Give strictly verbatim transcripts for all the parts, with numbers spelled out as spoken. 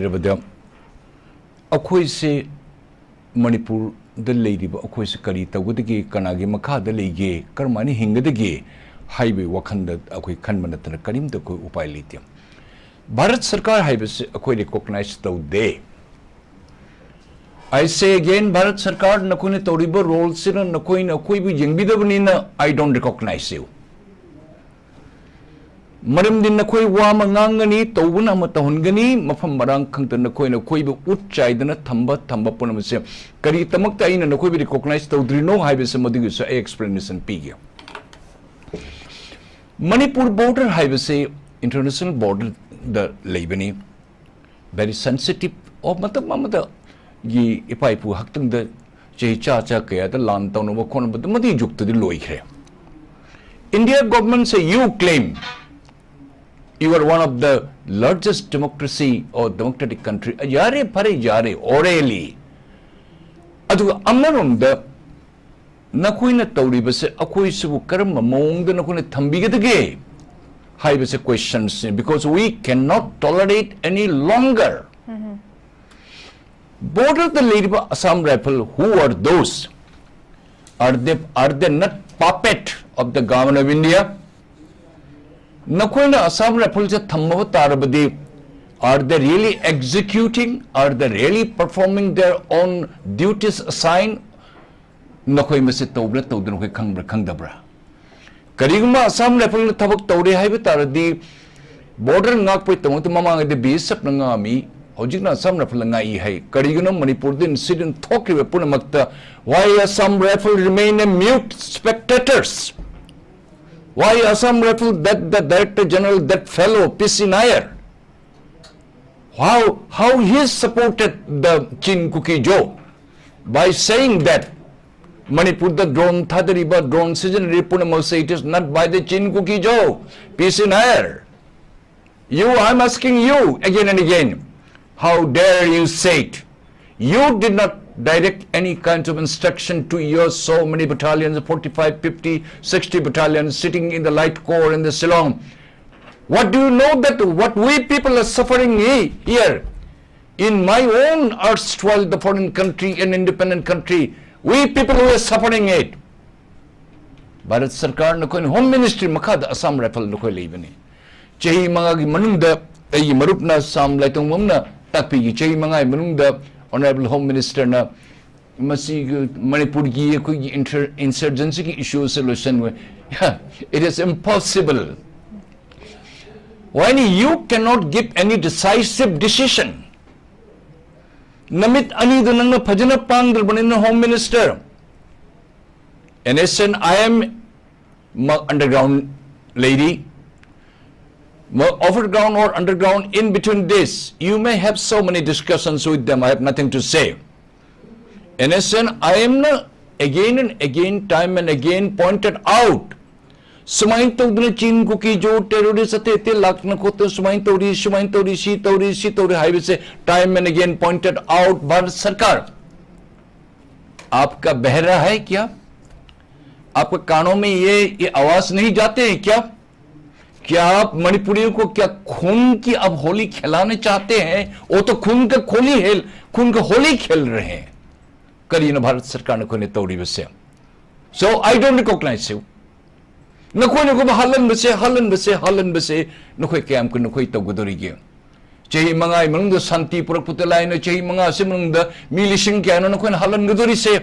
ꯍꯥꯏꯔꯕꯗ ꯑꯩꯈꯣꯏꯁꯦ ꯃꯅꯤꯄꯨꯔꯗ ꯂꯩꯔꯤꯕ ꯑꯩꯈꯣꯏꯁꯦ ꯀꯔꯤ ꯇꯧꯒꯗꯒꯦ, ꯀꯅꯥꯒꯤ ꯃꯈꯥꯗ ꯂꯩꯒꯦ, ꯀꯔꯝꯍꯥꯏꯅ ꯍꯤꯡꯒꯗꯒꯦ ꯍꯥꯏꯕꯒꯤ ꯋꯥꯈꯜꯗ ꯑꯩꯈꯣꯏ ꯈꯟꯕ ꯅꯠꯇꯅ ꯀꯔꯤꯝꯇ ꯑꯩꯈꯣꯏ ꯎꯄꯥꯏ ꯂꯩꯇꯦ꯫ ꯚꯥꯔꯠ ꯁꯔꯀꯥꯔ ꯍꯥꯏꯕꯁꯤ ꯑꯩꯈꯣꯏ ꯔꯤꯀꯣꯛꯅꯥꯏꯖ ꯇꯧꯗꯦ꯫ I say again, ꯚꯥꯔꯠ ꯁꯔꯀꯥꯔ, ꯅꯈꯣꯏꯅ ꯇꯧꯔꯤꯕ ꯔꯣꯜꯁꯤꯅ ꯅꯈꯣꯏꯅ ꯑꯩꯈꯣꯏꯕꯨ ꯌꯦꯡꯕꯤꯗꯕꯅꯤꯅ I don't recognize you꯫ ꯃꯔꯝꯗꯤ ꯅꯈꯣꯏ ꯋꯥ ꯑꯃ ꯉꯥꯡꯒꯅꯤ, ꯇꯧꯕꯅ ꯑꯃ ꯇꯧꯍꯟꯒꯅꯤ, ꯃꯐꯝ ꯃꯔꯥꯡ ꯈꯪꯗ ꯅꯈꯣꯏꯅ ꯑꯩꯈꯣꯏꯕꯨ ꯎꯠ ꯆꯥꯏꯗꯅ ꯊꯝꯕ ꯊꯝꯕ ꯄꯨꯝꯅꯃꯛꯁꯦ ꯀꯔꯤꯗꯃꯛꯇ ꯑꯩꯅ ꯅꯈꯣꯏꯕꯨ ꯔꯤꯀꯣꯛꯅꯥꯏꯖ ꯇꯧꯗ꯭ꯔꯤꯅꯣ ꯍꯥꯏꯕꯁꯦ ꯃꯗꯨꯒꯤꯁꯨ ꯑꯩ ꯑꯦꯛꯁꯄ꯭ꯂꯦꯅꯦꯁꯟ ꯄꯤꯒꯦ꯫ ꯃꯅꯤꯄꯨꯔ ꯕꯣꯔꯗꯔ ꯍꯥꯏꯕꯁꯤ ꯏꯟꯇꯔꯅꯦꯁꯅꯦꯜ ꯕꯣꯔꯗꯔꯗ ꯂꯩꯕꯅꯤ꯫ ꯚꯦꯔꯤ ꯁꯦꯟꯁꯤꯇꯤꯞ ꯑꯣꯐ ꯃꯇꯝ ꯑꯃꯗꯒꯤ ꯏꯄꯥ ꯏꯄꯨ ꯍꯥꯛꯇꯪꯗ ꯆꯍꯤ ꯆꯥ ꯆꯥ ꯀꯌꯥꯗ ꯂꯥꯟ ꯇꯧꯅꯕ ꯈꯣꯠꯅꯕꯗ ꯃꯗꯨꯒꯤ ꯌꯨꯛꯇꯨꯗꯤ ꯂꯣꯏꯈ꯭ꯔꯦ꯫ India government say you claim you are one of the largest democracy or democratic country. ꯌꯥꯔꯦ, ꯐꯔꯦ, ꯌꯥꯔꯦ, ꯑꯣꯔꯦꯂꯤ꯫ ꯑꯗꯨꯒ ꯑꯃꯔꯣꯝꯗ ꯅꯈꯣꯏꯅ ꯇꯧꯔꯤꯕꯁꯦ ꯑꯩꯈꯣꯏꯁꯤꯕꯨ ꯀꯔꯝꯕ ꯃꯑꯣꯡꯗ ꯅꯈꯣꯏꯅ ꯊꯝꯕꯤꯒꯗꯒꯦ ꯍꯥꯏꯕꯁꯦ ꯀꯣꯏꯁꯟꯁꯅꯤ, because we cannot tolerate any longer. ꯕꯣꯔꯗꯔꯗ ꯂꯩꯔꯤꯕ Assam Rifle, who are those? Are they, are they not puppet of the government of India? ꯅꯈꯣꯏꯅ Assam Rifle ꯁꯦ ꯊꯝꯃꯕ ꯇꯥꯔꯕꯗꯤ, are they really executing? Are they really performing their own duties assigned? ꯅꯈꯣꯏ ꯃꯁꯤ ꯇꯧꯕ꯭ꯔꯥ ꯇꯧꯗꯅ ꯑꯩꯈꯣꯏ ꯈꯪꯕ꯭ꯔꯥ ꯈꯪꯗꯕ꯭ꯔꯥ? ꯀꯔꯤꯒꯨꯝꯕ Assam Rifle ꯅ ꯊꯕꯛ ꯇꯧꯔꯦ ꯍꯥꯏꯕ ꯇꯥꯔꯗꯤ, ꯕꯣꯔꯗꯔ ꯉꯥꯛꯄꯒꯤꯗꯃꯛꯇ ꯃꯃꯥꯡꯉꯩꯗ BSF ꯅ ꯉꯥꯛꯑꯝꯃꯤ, ꯍꯧꯖꯤꯛꯅ Assam Rifle ꯅ ꯉꯥꯛꯏ ꯍꯥꯏ꯫ ꯀꯔꯤꯒꯤꯅꯣ ꯃꯅꯤꯄꯨꯔꯗ ꯏꯟꯁꯤꯗꯦꯟ ꯊꯣꯛꯈ꯭ꯔꯤꯕ ꯄꯨꯝꯅꯃꯛꯇ, why Assam Rifle remain a mute spectators? Why Assam Rifle, that the Director General, that fellow P C Nair, how, how he supported the Chin Kuki Zo by saying that ꯃꯅꯤꯄꯨꯔꯗ drone ꯊꯥꯗꯔꯤꯕ, drone ꯁꯤꯖꯤꯟꯅꯔꯤꯕ ꯄꯨꯝꯅꯃꯛꯁꯦ, it is not by the Chin Kuki Zo, P C Nair. You, I'm asking you again and again, how dare you say it? You did not direct any kind of instruction to your so many battalions, forty-five, fifty, sixty battalions sitting in the Light Corps in the Shillong. What do you know that what we people are suffering he-, here? In my own erstwhile the foreign country, an independent country, we people were suffering it. Bharat ꯁꯔꯀꯥꯔ ꯅꯈꯣꯏꯅ home ministry ꯃꯈꯥꯗ Assam rifle ꯅꯈꯣꯏ ꯂꯩꯕꯅꯤ꯫ ꯆꯍꯤ ꯃꯉꯥꯒꯤ ꯃꯅꯨꯡꯗ ꯑꯩꯒꯤ ꯃꯔꯨꯞꯅ ꯁꯥꯝ ꯂꯥꯏꯇꯣꯡꯕꯝꯅ ꯇꯥꯛꯄꯤꯈꯤ, ꯆꯍꯤ ꯃꯉꯥꯒꯤ ꯃꯅꯨꯡꯗ ꯑꯣꯅꯔꯦꯕꯜ ꯍꯣꯝ ꯃꯤꯅꯤꯁꯇꯔꯅ ꯃꯁꯤꯒꯤ ꯃꯅꯤꯄꯨꯔꯒꯤ ꯑꯩꯈꯣꯏꯒꯤ ꯏꯟꯁꯔꯖꯦꯟꯁꯤꯒꯤ ꯏꯁꯨ ꯑꯁꯤ ꯂꯣꯏꯁꯤꯟꯕ, it is impossible. When you cannot give any decisive decision, ꯅꯃꯤꯠ ꯑꯅꯤꯗꯨ ꯅꯪꯅ ꯐꯖꯅ ꯄꯥꯡꯗ꯭ꯔꯕꯅꯤꯅ, home minister, N S N I M ꯃꯛ ꯑꯟꯗꯔꯒ꯭ꯔꯥꯎꯟ ꯂꯩꯔꯤ, overground or underground, in between this, you may have so many discussions with them, I have nothing to say. N S N I ꯑꯦꯝꯅ again and again, time and again pointed out, ꯁꯨꯃꯥꯏꯅ ꯇꯧꯗꯅ ꯆꯤꯡ ꯀꯨꯀꯤ ꯖꯣ terrorist ꯑꯇꯩ ꯑꯇꯩ ꯂꯥꯛꯇꯅ ꯈꯣꯠꯇꯅ ꯁꯨꯃꯥꯏꯅ ꯇꯧꯔꯤ, ꯁꯨꯃꯥꯏꯅ ꯇꯧꯔꯤ, ꯁꯤ ꯇꯧꯔꯤ, ꯁꯤ ꯇꯧꯔꯤ ꯍꯥꯏꯕꯁꯦ time and again pointed out Bharat ꯁꯔꯀꯥꯔ. आपका बहरा है क्या? आपका कानों में ये, ये आवाज नहीं जाते हैं क्या? क्या आप मणिपुरियों को क्या खून की अब होली खिलाने चाहते हैं? वो तो खून का होली है, खून का होली खेल रहे हैं. ꯀꯔꯤꯅꯣ ꯚꯥꯔꯠ ꯁꯔꯀꯥꯔꯅ ꯑꯩꯈꯣꯏꯅ ꯇꯧꯔꯤꯕꯁꯦ? So I don't recognize you. ꯅꯈꯣꯏꯅ ꯑꯩꯈꯣꯏꯕꯨ ꯍꯥꯠꯍꯟꯕꯁꯦ, ꯍꯥꯠꯍꯟꯕꯁꯦ, ꯍꯥꯠꯍꯟꯕꯁꯦ ꯅꯈꯣꯏ ꯀꯌꯥꯝ ꯀꯨꯏꯅ ꯅꯈꯣꯏ ꯇꯧꯒꯗꯧꯔꯤꯒꯦ? ꯆꯍꯤ ꯃꯉꯥꯒꯤ ꯃꯅꯨꯡꯗ ꯁꯥꯟꯇꯤ ꯄꯨꯔꯛꯄꯇ ꯂꯥꯏꯅ ꯆꯍꯤ ꯃꯉꯥ ꯑꯁꯤ ꯃꯅꯨꯡꯗ ꯃꯤ ꯂꯤꯁꯤꯡ ꯀꯌꯥꯅꯣ ꯅꯈꯣꯏꯅ ꯍꯥꯠꯍꯟꯒꯗꯧꯔꯤꯁꯦ?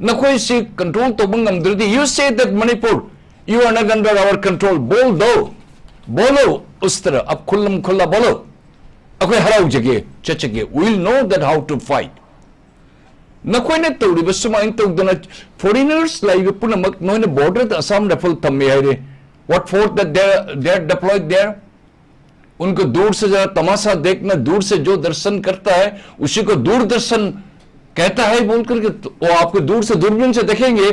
ꯅꯈꯣꯏꯁꯤ ꯀꯟꯇ꯭ꯔꯣꯜ ꯇꯧꯕ ꯉꯝꯗ꯭ꯔꯗꯤ, you say that Manipur, you are not under our control, बोल दो, बोलो उस तरह, अब खुल्लम खुल्ला बोलो. ꯑꯩꯈꯣꯏ ꯍꯔꯥꯎꯖꯒꯦ, ꯆꯠꯆꯒꯦ, we will know that how to fight. ꯅꯈꯣꯏꯅ ꯇꯧꯔꯤꯕ ꯁꯨꯃꯥꯏꯅ ꯇꯧꯗꯅ ꯐꯣꯔꯤꯅꯔꯁ ꯂꯩꯕ ꯄꯨꯝꯅꯃꯛ ꯅꯣꯏꯅ ꯕꯣꯔꯗꯔꯗ ꯑꯁꯥꯝ ꯔꯥꯏꯐꯜ ꯊꯝꯃꯦ ꯍꯥꯏꯔꯦ. What for that they are, they are deployed there? उनको दूर से जरा तमाशा देखना, दूर से जो दर्शन करता है उसी को दूरदर्शन कहता है बोल करके, तो वो आपको दूर से दूरबीन से देखेंगे,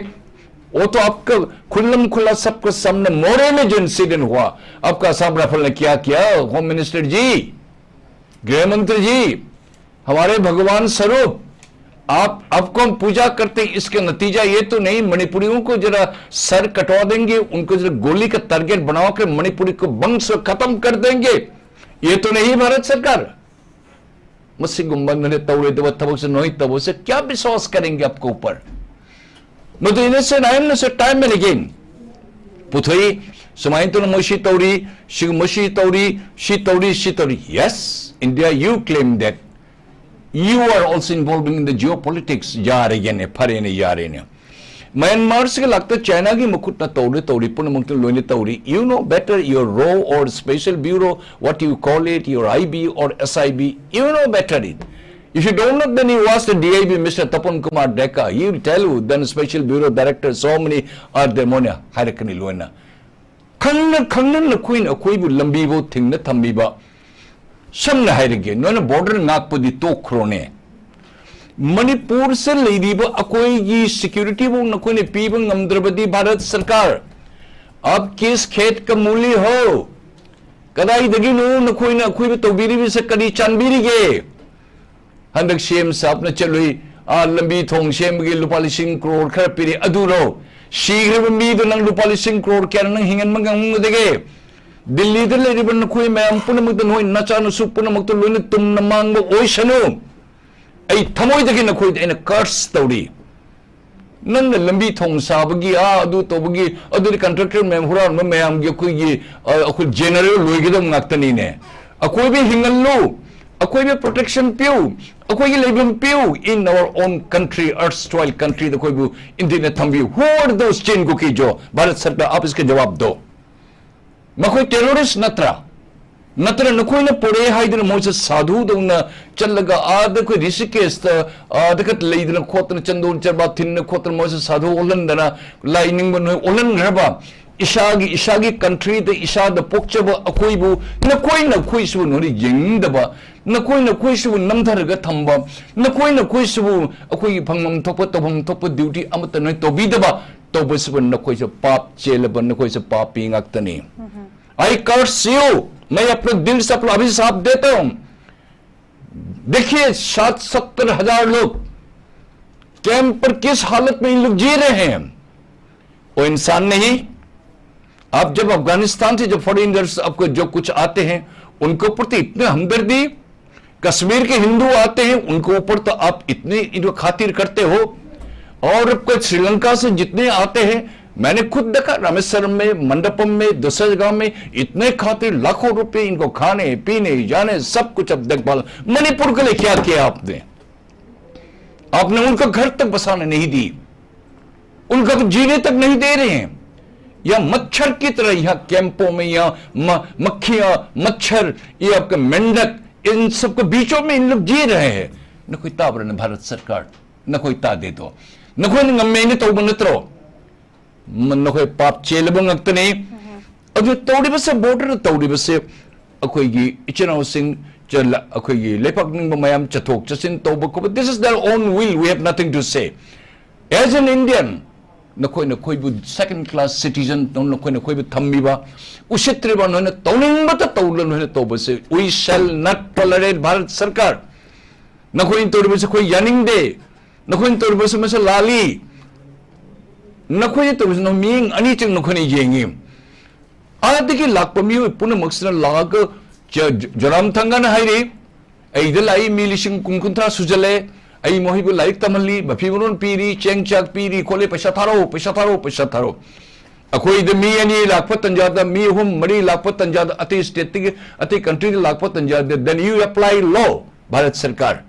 वो तो आपका खुल्लम खुल्ला सबके सामने मोरे में जो इंसिडेंट हुआ, आपका असम राइफल ने क्या किया, होम मिनिस्टर जी, गृह मंत्री जी, हमारे भगवान स्वरूप, आप, आपको हम पूजा करते हैं, इसका नतीजा ये तो नहीं मणिपुरियों को जरा सर कटवा देंगे, उनको जरा गोली का टारगेट बनाकर मणिपुरी को वंश खत्म कर देंगे? ये तो नहीं भारत सरकार. ꯃꯁꯤꯒꯨꯝꯕ ꯅꯣꯏꯅ ꯇꯧꯔꯣꯏꯗꯕ ꯊꯕꯛꯁꯦ ꯅꯣꯏ ꯇꯧꯕꯁꯦ, क्या विश्वास करेंगे आपके ऊपर? ꯃꯗꯨ ꯏꯟꯅꯁꯦꯟ ꯑꯥꯏ ꯑꯦꯝꯅꯁꯨ time and again ꯄꯨꯊꯣꯛꯏ꯫ ꯁꯨꯃꯥꯏꯅ ꯇꯧꯅ ꯃꯣꯏ ꯁꯤ ꯇꯧꯔꯤ, ꯁꯤꯒꯨꯝꯕ ꯁꯤ ꯇꯧꯔꯤ, ꯁꯤ ꯇꯧꯔꯤ, ꯁꯤ ꯇꯧꯔꯤ꯫ Yes, India, you claim that you are also involving in the geopolitics. ꯌꯥꯔꯦꯒꯦꯅꯦ, ꯐꯔꯦꯅꯦ, ꯌꯥꯔꯦꯅꯦ꯫ ꯃ꯭ꯌꯥꯟꯃꯥꯔꯁꯤꯒ ꯂꯥꯛꯇ ꯆꯥꯏꯅꯥꯒꯤ ꯃꯈꯨꯠꯅ ꯇꯧꯔꯦ, ꯇꯧꯔꯤ, ꯄꯨꯝꯅꯃꯛꯇ ꯂꯣꯏꯅ ꯇꯧꯔꯤ꯫ You know better, your RAW or special bureau, what you call it, your I B or S I B, you know better it. If you don't know, then you ask the D I B, Mister Tapan Kumar Deka. He will tell you, then special bureau director, so many are there, ꯃꯣꯏꯅ ꯍꯥꯏꯔꯛꯀꯅꯤ ꯂꯣꯏꯅ꯫ ꯈꯪꯅ ꯈꯪꯅ ꯅꯈꯣꯏꯅ ꯑꯩꯈꯣꯏꯕꯨ ꯂꯝꯕꯤꯐꯥꯎ ꯊꯤꯡꯅ ꯊꯝꯕꯤꯕ꯫ ꯁꯝꯅ ꯍꯥꯏꯔꯒꯦ, ꯅꯣꯏꯅ border ꯉꯥꯛꯄꯗꯤ ꯇꯣꯛꯈ꯭ꯔꯣꯅꯦ꯫ ꯃꯅꯤꯄꯨꯔꯁꯦ ꯂꯩꯔꯤꯕ ꯑꯩꯈꯣꯏꯒꯤ security ꯐꯥꯎ ꯅꯈꯣꯏꯅ ꯄꯤꯕ ꯉꯝꯗ꯭ꯔꯕꯗꯤ ꯚꯥꯔꯠ ꯁꯔꯀꯥꯔ, ꯑꯞ ꯀꯤꯁ ꯈꯦꯠ ꯀ ꯃꯨꯂꯤ ꯍꯣ? ꯀꯗꯥꯏꯗꯒꯤꯅꯣ ꯅꯈꯣꯏꯅ ꯑꯩꯈꯣꯏꯕꯨ ꯇꯧꯕꯤꯔꯤꯕꯁꯦ? ꯀꯔꯤ ꯆꯥꯟꯕꯤꯔꯤꯒꯦ? ꯍꯟꯗꯛ ꯁꯤ ꯑꯦꯝ ꯁꯥꯕꯅ ꯆꯠꯂꯨꯏ, ꯑꯥ, ꯂꯝꯕꯤ ꯊꯣꯡ ꯁꯦꯝꯕꯒꯤ ꯂꯨꯄꯥ ꯂꯤꯁꯤꯡ ꯀ꯭ꯔꯣꯔ ꯈꯔ ꯄꯤꯔꯤ, ꯑꯗꯨꯔꯣ? ꯁꯤꯈ꯭ꯔꯕ ꯃꯤꯗꯨ ꯅꯪ ꯂꯨꯄꯥ ꯂꯤꯁꯤꯡ ꯀ꯭ꯔꯣꯔ ꯀꯌꯥꯅ ꯅꯪ ꯍꯤꯡꯍꯟꯕ ꯉꯝꯒꯗꯒꯦ? ꯗꯤꯜꯂꯤꯗ ꯂꯩꯔꯤꯕ ꯅꯈꯣꯏ ꯃꯌꯥꯝ ꯄꯨꯝꯅꯃꯛꯇ, ꯅꯈꯣꯏ ꯅꯆꯥꯅꯁꯨ ꯄꯨꯝꯅꯃꯛꯇ ꯂꯣꯏꯅ ꯇꯨꯝꯅ ꯃꯥꯡꯕ ꯑꯣꯏꯁꯅꯨ꯫ ꯑꯩ ꯊꯃꯣꯏꯗꯒꯤ ꯅꯈꯣꯏꯗ ꯑꯩꯅ curse ꯇꯧꯔꯤ꯫ ꯅꯪꯅ ꯂꯝꯕꯤ ꯊꯣꯡ ꯁꯥꯕꯒꯤ, ꯑꯥ, ꯑꯗꯨ ꯇꯧꯕꯒꯤ, ꯑꯗꯨꯗꯤ contractor ꯃꯌꯥꯝ, ꯍꯨꯔꯥꯟꯕ ꯃꯌꯥꯝꯒꯤ ꯑꯩꯈꯣꯏꯒꯤ, ꯑ, ꯑꯩꯈꯣꯏ general ꯂꯣꯏꯒꯗꯕ ꯉꯥꯛꯇꯅꯤꯅꯦ꯫ ꯑꯩꯈꯣꯏꯕꯨ ꯍꯤꯡꯍꯜꯂꯨ, ꯑꯩꯈꯣꯏꯕꯨ protection ꯄꯤꯌꯨ, ꯑꯩꯈꯣꯏꯒꯤ ꯂꯩꯐꯝ ꯄꯤꯌꯨ꯫ In our own country, erstwhile country ꯗ ꯑꯩꯈꯣꯏꯕꯨ ꯏꯟꯗꯤꯌꯥꯅ ꯊꯝꯕꯤꯌꯨ꯫ Who are those Chin Kuki Jo? Bharat ꯁꯔꯀꯥꯔ, ꯑꯥꯞ ꯏꯁꯀ ꯖꯋꯥꯕ ꯗꯣ꯫ ꯃꯈꯣꯏ terrorist ꯅꯠꯇ꯭ꯔꯥ? ꯅꯠꯇ꯭ꯔ ꯅꯈꯣꯏꯅ ꯄꯣꯔꯛꯑꯦ ꯍꯥꯏꯗꯨꯅ ꯃꯣꯏꯁꯦ ꯁꯥꯙꯨꯗꯧꯅ ꯆꯠꯂꯒ ꯑꯥꯗ ꯑꯩꯈꯣꯏ ꯔꯤꯁꯤꯀꯦꯁꯇ, ꯑꯥꯗ ꯈꯛ ꯂꯩꯗꯅ ꯈꯣꯠꯇꯅ ꯆꯟꯗꯣꯟ ꯆꯔꯕꯥ ꯊꯤꯟꯅ ꯈꯣꯠꯇꯅ ꯃꯣꯏꯁꯦ ꯁꯥꯙꯨ ꯑꯣꯜꯍꯟꯗꯅ, ꯂꯥꯏ ꯅꯤꯡꯕ ꯅꯣꯏ ꯑꯣꯜꯍꯟꯈ꯭ꯔꯕ? ꯏꯁꯥꯒꯤ, ꯏꯁꯥꯒꯤ country ꯗ ꯏꯁꯥꯗ ꯄꯣꯛꯆꯕ ꯑꯩꯈꯣꯏꯕꯨ ꯅꯈꯣꯏꯅ ꯑꯩꯈꯣꯏꯁꯤꯕꯨ ꯅꯣꯏꯅ ꯌꯦꯡꯅꯤꯡꯗꯕ, ꯅꯈꯣꯏꯅ ꯑꯩꯈꯣꯏꯁꯤꯕꯨ ꯅꯝꯊꯔꯒ ꯊꯝꯕ, ꯅꯈꯣꯏꯅ ꯑꯩꯈꯣꯏꯁꯤꯕꯨ ꯑꯩꯈꯣꯏꯒꯤ ꯐꯪꯐꯝ ꯊꯣꯛꯄ, ꯇꯧꯐꯝ ꯊꯣꯛꯄ duty ꯑꯃꯠꯇ ꯅꯣꯏ ꯇꯧꯕꯤꯗꯕ, ꯇꯧꯕꯁꯤꯕꯨ ꯅꯈꯣꯏꯁꯦ ꯄꯥꯞ ꯆꯦꯜꯂꯕ, ꯅꯈꯣꯏꯁꯦ ꯄꯥꯄꯤ ꯉꯥꯛꯇꯅꯤ꯫ I curse you. मैं अपना दिल से अपना अभिशाप देता हूं। देखिए, साठ सत्तर हजार लोग कैंप पर किस हालत में इन लोग जी रहे हैं। वो इंसान नहीं। आप जब अफगानिस्तान से जब फॉरेनर्स आपको जो कुछ आते हैं, उनके प्रति इतने हमदर्दी, कश्मीर के हिंदू आते हैं, उनको ऊपर तो आप इतनी इनको खातिर करते हो। और अब कुछ श्रीलंका से जितने आते हैं, मैंने खुद देखा, रामेश्वरम में, मंडपम में, दशरथ गांव में इतने खातिर, लाखों रुपए इनको खाने पीने जाने सब कुछ। अब देखभाल, मणिपुर के लिए क्या किया आपने? आपने उनका घर तक बसाने नहीं दी, उनका तो जीने तक नहीं दे रहे हैं। या मच्छर की तरह यहाँ कैंपों में या म-, मक्खियां, मच्छर, ये आपके मेंढक, इन सबके बीचों में इन लोग जी रहे हैं। ꯅꯈꯣꯏ ꯇꯥꯕ꯭ꯔꯅꯦ ꯚꯥꯔꯠ ꯁꯔꯀꯥꯔ? ꯅꯈꯣꯏ ꯇꯥꯗꯦꯗꯣ? ꯅꯈꯣꯏꯅ ꯉꯝꯃꯦꯅ ꯇꯧꯕ ꯅꯠꯇ꯭ꯔꯣ? ꯅꯈꯣꯏ ꯄꯥꯞ ꯆꯦꯜꯂꯕ ꯉꯥꯛꯇꯅꯤ꯫ ꯑꯗꯨ ꯇꯧꯔꯤꯕꯁꯦ, ꯕꯣꯔꯗꯔꯗ ꯇꯧꯔꯤꯕꯁꯦ, ꯑꯩꯈꯣꯏꯒꯤ ꯏꯆꯤꯟ ꯏꯅꯥꯎꯁꯤꯡ, ꯑꯩꯈꯣꯏꯒꯤ ꯂꯩꯄꯥꯛ ꯅꯤꯡꯕ ꯃꯌꯥꯝ ꯆꯠꯊꯣꯛ ꯆꯠꯁꯤꯟ ꯇꯧꯕ ꯈꯣꯠꯄ, this is their own will, we have nothing to say. As an Indian, ꯅꯈꯣꯏꯅ ꯑꯩꯈꯣꯏꯕꯨ second class citizen ꯇꯧꯅ ꯅꯈꯣꯏꯅ ꯑꯩꯈꯣꯏꯕꯨ ꯊꯝꯃꯤꯕ, ꯎꯁꯤꯠꯇ꯭ꯔꯤꯕ, ꯅꯈꯣꯏꯅ ꯇꯧꯅꯤꯡꯕꯇ ꯇꯧꯔ ꯅꯈꯣꯏꯅ ꯇꯧꯕꯁꯦ, we shall not tolerate, Bharat ꯁꯔꯀꯥꯔ꯫ ꯅꯈꯣꯏꯅ ꯇꯧꯔꯤꯕꯁꯤ ꯑꯩꯈꯣꯏ ꯌꯥꯅꯤꯡꯗꯦ꯫ ꯅꯈꯣꯏꯅ ꯇꯧꯔꯤꯕꯁꯤ ꯃꯁꯤ ꯂꯥꯜꯂꯤ꯫ ꯅꯈꯣꯏꯅ ꯇꯧꯔꯤꯕꯁꯤ ꯃꯤꯠꯌꯦꯡ ꯑꯅꯤ ꯆꯪ ꯅꯈꯣꯏꯅ ꯌꯦꯡꯉꯤ꯫ ꯑꯥꯗꯒꯤ ꯂꯥꯛꯄ ꯃꯤꯑꯣꯏ ꯄꯨꯝꯅꯃꯛꯁꯤꯅ ꯂꯥꯛꯑꯒ ꯖ-, ꯖ-, ꯖꯣꯔꯥꯝ ꯊꯪꯒꯥꯅ ꯍꯥꯏꯔꯤ, "ꯑꯩꯗ ꯂꯥꯛꯏ ꯃꯤ ꯂꯤꯁꯤꯡ ꯀꯨꯟ ꯀꯨꯟꯊ꯭ꯔꯥ ꯁꯨꯖꯜꯂꯦ, ꯑꯩ ꯃꯈꯣꯏꯕꯨ ꯂꯥꯏꯔꯤꯛ ꯇꯝꯍꯜꯂꯤ, ꯃꯐꯤ ꯃꯔꯣꯟ ꯄꯤꯔꯤ, ꯆꯦꯡ ꯆꯥꯛ ꯄꯤꯔꯤ ꯈꯣꯠꯂꯤ, ꯄꯩꯁꯥ ꯊꯥꯔꯛꯑꯣ, ꯄꯩꯁꯥ ꯊꯥꯔꯛꯑꯣ, ꯄꯩꯁꯥ ꯊꯥꯔꯛꯑꯣ"꯫ ꯑꯩꯈꯣꯏꯗ ꯃꯤ ꯑꯅꯤ ꯂꯥꯛꯄ ꯇꯟꯖꯥꯗ, ꯃꯤ ꯑꯍꯨꯝ ꯃꯔꯤ ꯂꯥꯛꯄ ꯇꯟꯖꯥꯗ, ꯑꯇꯩ stateꯇꯒꯤ, ꯑꯇꯩ countryꯗ ꯂꯥꯛꯄ ꯇꯟꯖꯥꯗ, then you apply law, Bharat ꯁꯔꯀꯥꯔ꯫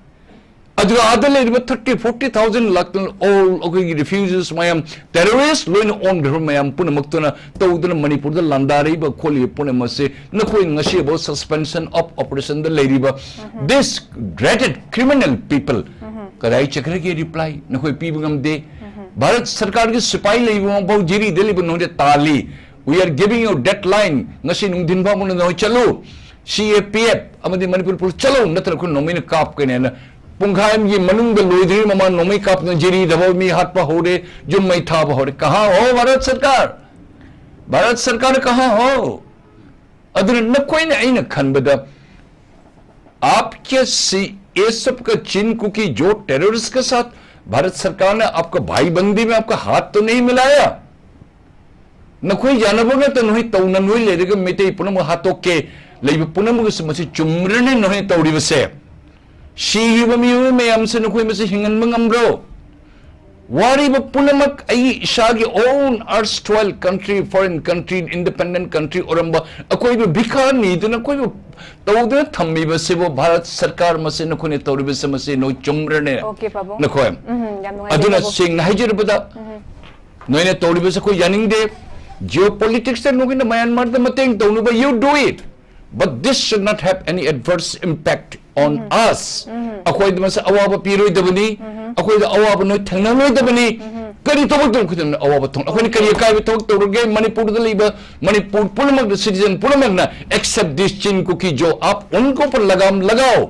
ꯑꯗꯨꯒ ꯑꯥꯗ ꯂꯩꯔꯤꯕ thirty, forty thousand ꯂꯥꯛꯇꯨꯅ, all ꯑꯩꯈꯣꯏꯒꯤ refugees ꯃꯌꯥꯝ, terrorist ꯂꯣꯏꯅ ꯑꯣꯟꯈ꯭ꯔꯕ ꯃꯌꯥꯝ ꯄꯨꯝꯅꯃꯛꯇꯨꯅ ꯇꯧꯗꯨꯅ ꯃꯅꯤꯄꯨꯔꯗ ꯂꯥꯟꯗꯥꯔꯛꯏꯕ ꯈꯣꯠꯂꯤꯕ ꯄꯨꯝꯅꯃꯛꯁꯦ ꯅꯈꯣꯏ ꯉꯁꯤꯐꯥꯎ suspension of operationꯗ ꯂꯩꯔꯤꯕ this dreaded criminal people ꯀꯗꯥꯏ ꯆꯠꯈ꯭ꯔꯒꯦ reply? ꯅꯈꯣꯏ ꯄꯤꯕ ꯉꯝꯗꯦ꯫ ꯚꯥꯔꯠ ꯁꯔꯀꯥꯔꯒꯤ ꯁꯤꯄꯥꯏ ꯂꯩꯕ ꯃꯐꯝ ꯖꯤꯔꯤꯗ ꯂꯩꯕ ꯅꯈꯣꯏꯗ ꯇꯥꯜꯂꯤ꯫ We are giving you deadline, ꯉꯁꯤ ꯅꯨꯡꯊꯤꯟ ꯐꯥꯎꯕ ꯅꯈꯣꯏ ꯆꯠꯂꯨ꯫ ꯁꯤ ꯑꯦ ꯄꯤ ꯑꯦꯐ ꯑꯃꯗꯤ ꯃꯅꯤꯄꯨꯔ ꯄꯨꯂꯤꯁ ꯆꯠꯂꯨ, ꯅꯠꯇ꯭ꯔꯒ ꯑꯩꯈꯣꯏ ꯅꯣꯡꯃꯩꯅ ꯀꯥꯞꯀꯅꯤ ꯍꯥꯏꯅ ꯄꯨꯡꯈꯥꯏ ꯑꯃꯒꯤ ꯃꯅꯨꯡꯗ ꯂꯣꯏꯗ꯭ꯔꯤꯉꯩ ꯃꯃꯥꯡ ꯅꯣꯡꯃꯩ ꯀꯥꯞꯇꯨꯅ ꯖꯤꯔꯤꯗꯐꯥꯎ ꯃꯤ ꯍꯥꯠꯄ ꯍꯧꯔꯦ, ꯌꯨꯝ ꯃꯩ ꯊꯥꯕ ꯍꯧꯔꯦ꯫ ꯀꯍꯥ ꯍꯣ ꯚꯥꯔꯠ ꯁꯔꯀꯥꯔ? ꯚꯥꯔꯠ ꯁꯔꯀꯥꯔ ꯀꯍꯥ ꯍꯣ? ꯑꯗꯨꯅ ꯅꯈꯣꯏꯅ, ꯑꯩꯅ ꯈꯟꯕꯗ, आपके सी, ये सब का चीन कुकी जो टेररिस्ट के साथ भारत सरकार ने आपका भाईबंदी में आपका हाथ तो नहीं मिलाया? ꯅꯈꯣꯏ ꯌꯥꯅꯕ ꯉꯥꯛꯇ ꯅꯈꯣꯏ ꯇꯧꯅ ꯅꯈꯣꯏ ꯂꯩꯔꯒ ꯃꯩꯇꯩ ꯄꯨꯝꯅꯃꯛ ꯍꯥꯠꯇꯣꯛꯀꯦ ꯂꯩꯕ ꯄꯨꯝꯅꯃꯛ ꯑꯁꯤ ꯃꯁꯤ ꯆꯨꯝꯕ꯭ꯔꯅꯦ ꯅꯈꯣꯏꯅ ꯇꯧꯔꯤꯕꯁꯦ? ꯁꯤꯔꯤꯕ ꯃꯤꯑꯣꯏ ꯃꯌꯥꯝꯁꯦ ꯅꯈꯣꯏ ꯃꯁꯤ ꯍꯤꯡꯍꯟꯕ ꯉꯝꯕ꯭ꯔꯣ? ꯋꯥꯔꯤꯕ ꯄꯨꯝꯅꯃꯛ ꯑꯩꯒꯤ ꯏꯁꯥꯒꯤ own erstwhile country, foreign country, independent country ꯑꯣꯏꯔꯝꯕ ꯑꯩꯈꯣꯏꯕꯨ ꯚꯤꯈꯥ ꯅꯤꯗꯨꯅ ꯑꯩꯈꯣꯏꯕꯨ ꯇꯧꯗꯨꯅ ꯊꯝꯃꯤꯕꯁꯤꯕꯨ ꯚꯥꯔꯠ ꯁꯔꯀꯥꯔ ꯃꯁꯤ ꯅꯈꯣꯏꯅ ꯇꯧꯔꯤꯕꯁꯤ ꯃꯁꯤ ꯅꯣꯏ ꯆꯨꯝꯕ꯭ꯔꯅꯦ? Okay, ꯄꯥꯕꯨꯡ꯫ ꯅꯈꯣꯏ ꯎꯝ, ꯌꯥꯝ ꯅꯨꯡꯉꯥꯏꯖꯔꯦ, ꯑꯗꯨꯅ ꯄꯥꯕꯨꯡ꯫ ꯁꯦꯡꯅ ꯍꯥꯏꯖꯔꯕꯗ ꯅꯣꯏꯅ ꯇꯧꯔꯤꯕꯁꯤ ꯑꯩꯈꯣꯏ ꯌꯥꯅꯤꯡꯗꯦ꯫ Geopolitics ꯇ ꯅꯈꯣꯏꯅ ꯃꯌꯥꯟꯃꯥꯔꯗ ꯃꯇꯦꯡ ꯇꯧꯅꯕ, you do it, but this should not have any adverse impact on us. ꯑꯩꯈꯣꯏꯗ ꯃꯁꯤ ꯑꯋꯥꯕ ꯄꯤꯔꯣꯏꯗꯕꯅꯤ꯫ ꯑꯩꯈꯣꯏꯗ ꯑꯋꯥꯕ ꯅꯣꯏ ꯊꯦꯡꯅꯔꯣꯏꯗꯕꯅꯤ꯫ ꯀꯔꯤ ꯊꯕꯛ ꯇꯧꯔꯛꯀꯗꯕꯅꯤ? ꯑꯋꯥꯕ ꯊꯣꯛ ꯑꯩꯈꯣꯏꯅ ꯀꯔꯤ ꯑꯀꯥꯏꯕ ꯊꯕꯛ ꯇꯧꯔꯒꯦ? ꯃꯅꯤꯄꯨꯔꯗ ꯂꯩꯕ ꯃꯅꯤꯄꯨꯔ ꯄꯨꯝꯅꯃꯛꯇ, citizen ꯄꯨꯝꯅꯃꯛꯅ, except this Chin Kuki Zo, आप उनको पर लगाम लगाओ,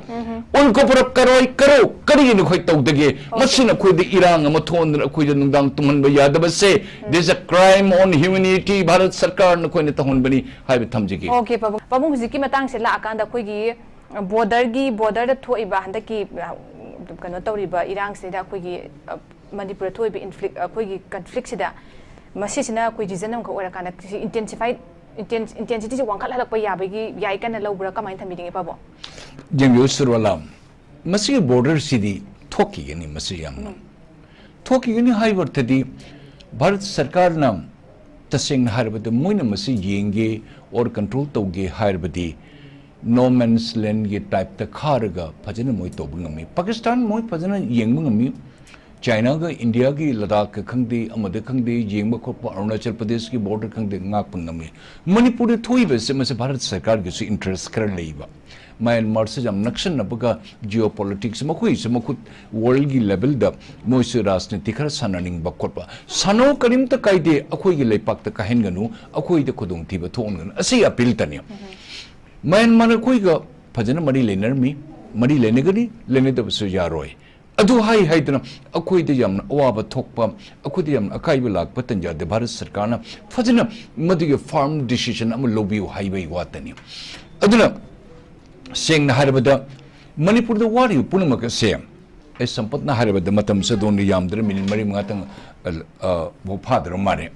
उनको पर अब कार्रवाई करो, ꯀꯔꯤꯒꯤꯅꯣ ꯑꯩꯈꯣꯏ ꯇꯧꯗꯒꯦ? ꯃꯁꯤꯅ ꯑꯩꯈꯣꯏꯗ ꯏꯔꯥꯡ ꯑꯃ ꯊꯣꯛꯍꯟꯗꯅ ꯑꯩꯈꯣꯏꯗ ꯅꯨꯡꯗꯥꯡ ꯇꯨꯝꯍꯟꯕ ꯌꯥꯗꯕꯁꯦ, this is a crime on humanity, Bharat ꯁꯔꯀꯥꯔꯅ ꯑꯩꯈꯣꯏꯅ ꯇꯧꯍꯟꯕꯅꯤ ꯍꯥꯏꯕ ꯊꯝꯖꯒꯦ꯫ Okay, ꯄꯥꯕꯨꯡ꯫ ꯄꯥꯕꯨꯡ, ꯍꯧꯖꯤꯛꯀꯤ ꯃꯇꯥꯡꯁꯦ ꯂꯥꯛꯑꯀꯥꯟꯗ ꯑꯩꯈꯣꯏꯒꯤ border ꯒꯤ, border ꯗ ꯊꯣꯛꯏꯕ ꯍꯟꯗꯛꯀꯤ, ꯑ, ꯀꯩꯅꯣ ꯇꯧꯔꯤꯕ ꯏꯔꯥꯡꯁꯤꯗ ꯑꯩꯈꯣꯏꯒꯤ, ꯑ, ꯃꯅꯤꯄꯨꯔꯗ ꯊꯣꯛꯏꯕ inflict-, ꯑꯩꯈꯣꯏꯒꯤ conflict ꯁꯤꯗ ꯃꯁꯤꯁꯤꯅ ꯑꯩꯈꯣꯏ reason ꯑꯃꯈꯛ ꯑꯣꯏꯔꯀꯥꯟꯗ ꯁꯤ intensify, intensity ꯁꯤ ꯋꯥꯡꯈꯠꯍꯜꯂꯛꯄ ꯌꯥꯕꯒꯤ, ꯌꯥꯏ ꯀꯟꯅ ꯂꯧꯕ꯭ꯔꯥ, ꯀꯃꯥꯏꯅ ꯊꯝꯕꯤꯅꯤꯡꯉꯤ, ꯄꯥꯕꯨꯡ? ꯌꯦꯡꯕꯤꯌꯨ ꯁꯨꯔꯣꯂꯥꯝ, ꯃꯁꯤꯒꯤ border ꯁꯤꯗꯤ ꯊꯣꯛꯈꯤꯒꯅꯤ꯫ ꯃꯁꯤ ꯌꯥꯝꯅ ꯊꯣꯛꯈꯤꯒꯅꯤ ꯍꯥꯏꯕ ꯑꯣꯏꯔꯒꯗꯤ ꯚꯥꯔꯠ ꯁꯔꯀꯥꯔꯅ ꯇꯁꯦꯡꯅ ꯍꯥꯏꯔꯕꯗ ꯃꯣꯏꯅ ꯃꯁꯤ ꯌꯦꯡꯒꯦ or control ꯇꯧꯒꯦ ꯍꯥꯏꯔꯕꯗꯤ no man's land ꯒꯤ type ꯇ ꯈꯥꯔꯒ ꯐꯖꯅ ꯃꯣꯏ ꯇꯧꯕ ꯉꯝꯃꯤ꯫ ꯄꯥꯀꯤꯁꯇꯥꯟ ꯃꯣꯏ ꯐꯖꯅ ꯌꯦꯡꯕ ꯉꯝꯃꯤ꯫ ꯆꯥꯏꯅꯥꯒ ꯏꯟꯗꯤꯌꯥꯒꯤ ꯂꯗꯥꯈꯀ ꯈꯪꯗꯦ, ꯑꯃꯗ ꯈꯪꯗꯦ, ꯌꯦꯡꯕ ꯈꯣꯠꯄ, ꯑꯔꯨꯅꯥꯆꯜ ꯄ꯭ꯔꯗꯦꯁꯀꯤ border ꯈꯪꯗꯦ, ꯉꯥꯛꯄ ꯉꯝꯃꯤ꯫ ꯃꯅꯤꯄꯨꯔꯗ ꯊꯣꯛꯏꯕꯁꯦ ꯃꯁꯤ ꯚꯥꯔꯠ ꯁꯔꯀꯥꯔꯒꯤꯁꯨ interest ꯈꯔ ꯂꯩꯕ꯫ ꯃ꯭ꯌꯥꯟꯃꯥꯔꯁꯤ ꯌꯥꯝ ꯅꯛꯁꯟꯅꯕꯒ geopolitics ꯃꯈꯣꯏꯁꯨ ꯃꯈꯨꯠ world ꯒꯤ level ꯗ ꯃꯣꯏꯁꯨ ꯔꯥꯖꯅꯤꯇꯤ ꯈꯔ ꯁꯥꯟꯅꯅꯤꯡꯕ ꯈꯣꯠꯄ꯫ ꯁꯥꯟꯅꯧ, ꯀꯔꯤꯝꯇ ꯀꯥꯏꯗꯦ, ꯑꯩꯈꯣꯏꯒꯤ ꯂꯩꯄꯥꯛꯇ ꯀꯥꯏꯍꯟꯒꯅꯨ, ꯑꯩꯈꯣꯏꯗ ꯈꯨꯗꯣꯡꯊꯤꯕ ꯊꯣꯛꯍꯟꯒꯅꯨ, ꯑꯁꯤ appeal ꯇꯅꯤ꯫ ꯃ꯭ꯌꯥꯟꯃꯥꯔ ꯑꯩꯈꯣꯏꯒ ꯐꯖꯅ ꯃꯔꯤ ꯂꯩꯅꯔꯝꯃꯤ, ꯃꯔꯤ ꯂꯩꯅꯒꯅꯤ, ꯂꯩꯅꯗꯕꯁꯨ ꯌꯥꯔꯣꯏ꯫ ꯑꯗꯨ ꯍꯥꯏ ꯍꯥꯏꯗꯅ ꯑꯩꯈꯣꯏꯗ ꯌꯥꯝꯅ ꯑꯋꯥꯕ ꯊꯣꯛꯄ, ꯑꯩꯈꯣꯏꯗ ꯌꯥꯝꯅ ꯑꯀꯥꯏꯕ ꯂꯥꯛꯄ ꯇꯟꯖꯥꯗ ꯚꯥꯔꯠ ꯁꯔꯀꯥꯔꯅ ꯐꯖꯅ ꯃꯗꯨꯒꯤ firm decision ꯑꯃ ꯂꯧꯕꯤꯌꯨ ꯍꯥꯏꯕꯒꯤ ꯋꯥꯇꯅꯤ꯫ ꯑꯗꯨꯅ ꯁꯦꯡꯅ ꯍꯥꯏꯔꯕꯗ ꯃꯅꯤꯄꯨꯔꯗ ꯋꯥꯔꯤꯕ ꯄꯨꯝꯅꯃꯛ ꯑꯁꯦ, ꯑꯩ ꯁꯝꯄꯠꯅ ꯍꯥꯏꯔꯕꯗ, ꯃꯇꯝꯁꯦ ꯑꯗꯣꯝꯗ ꯌꯥꯝꯗ꯭ꯔꯦ, minute ꯃꯔꯤ ꯃꯉꯥꯇꯪ, ꯑ, ꯑ, ꯐꯥꯎ ꯐꯥꯗ꯭ꯔ ꯃꯥꯜꯂꯦ꯫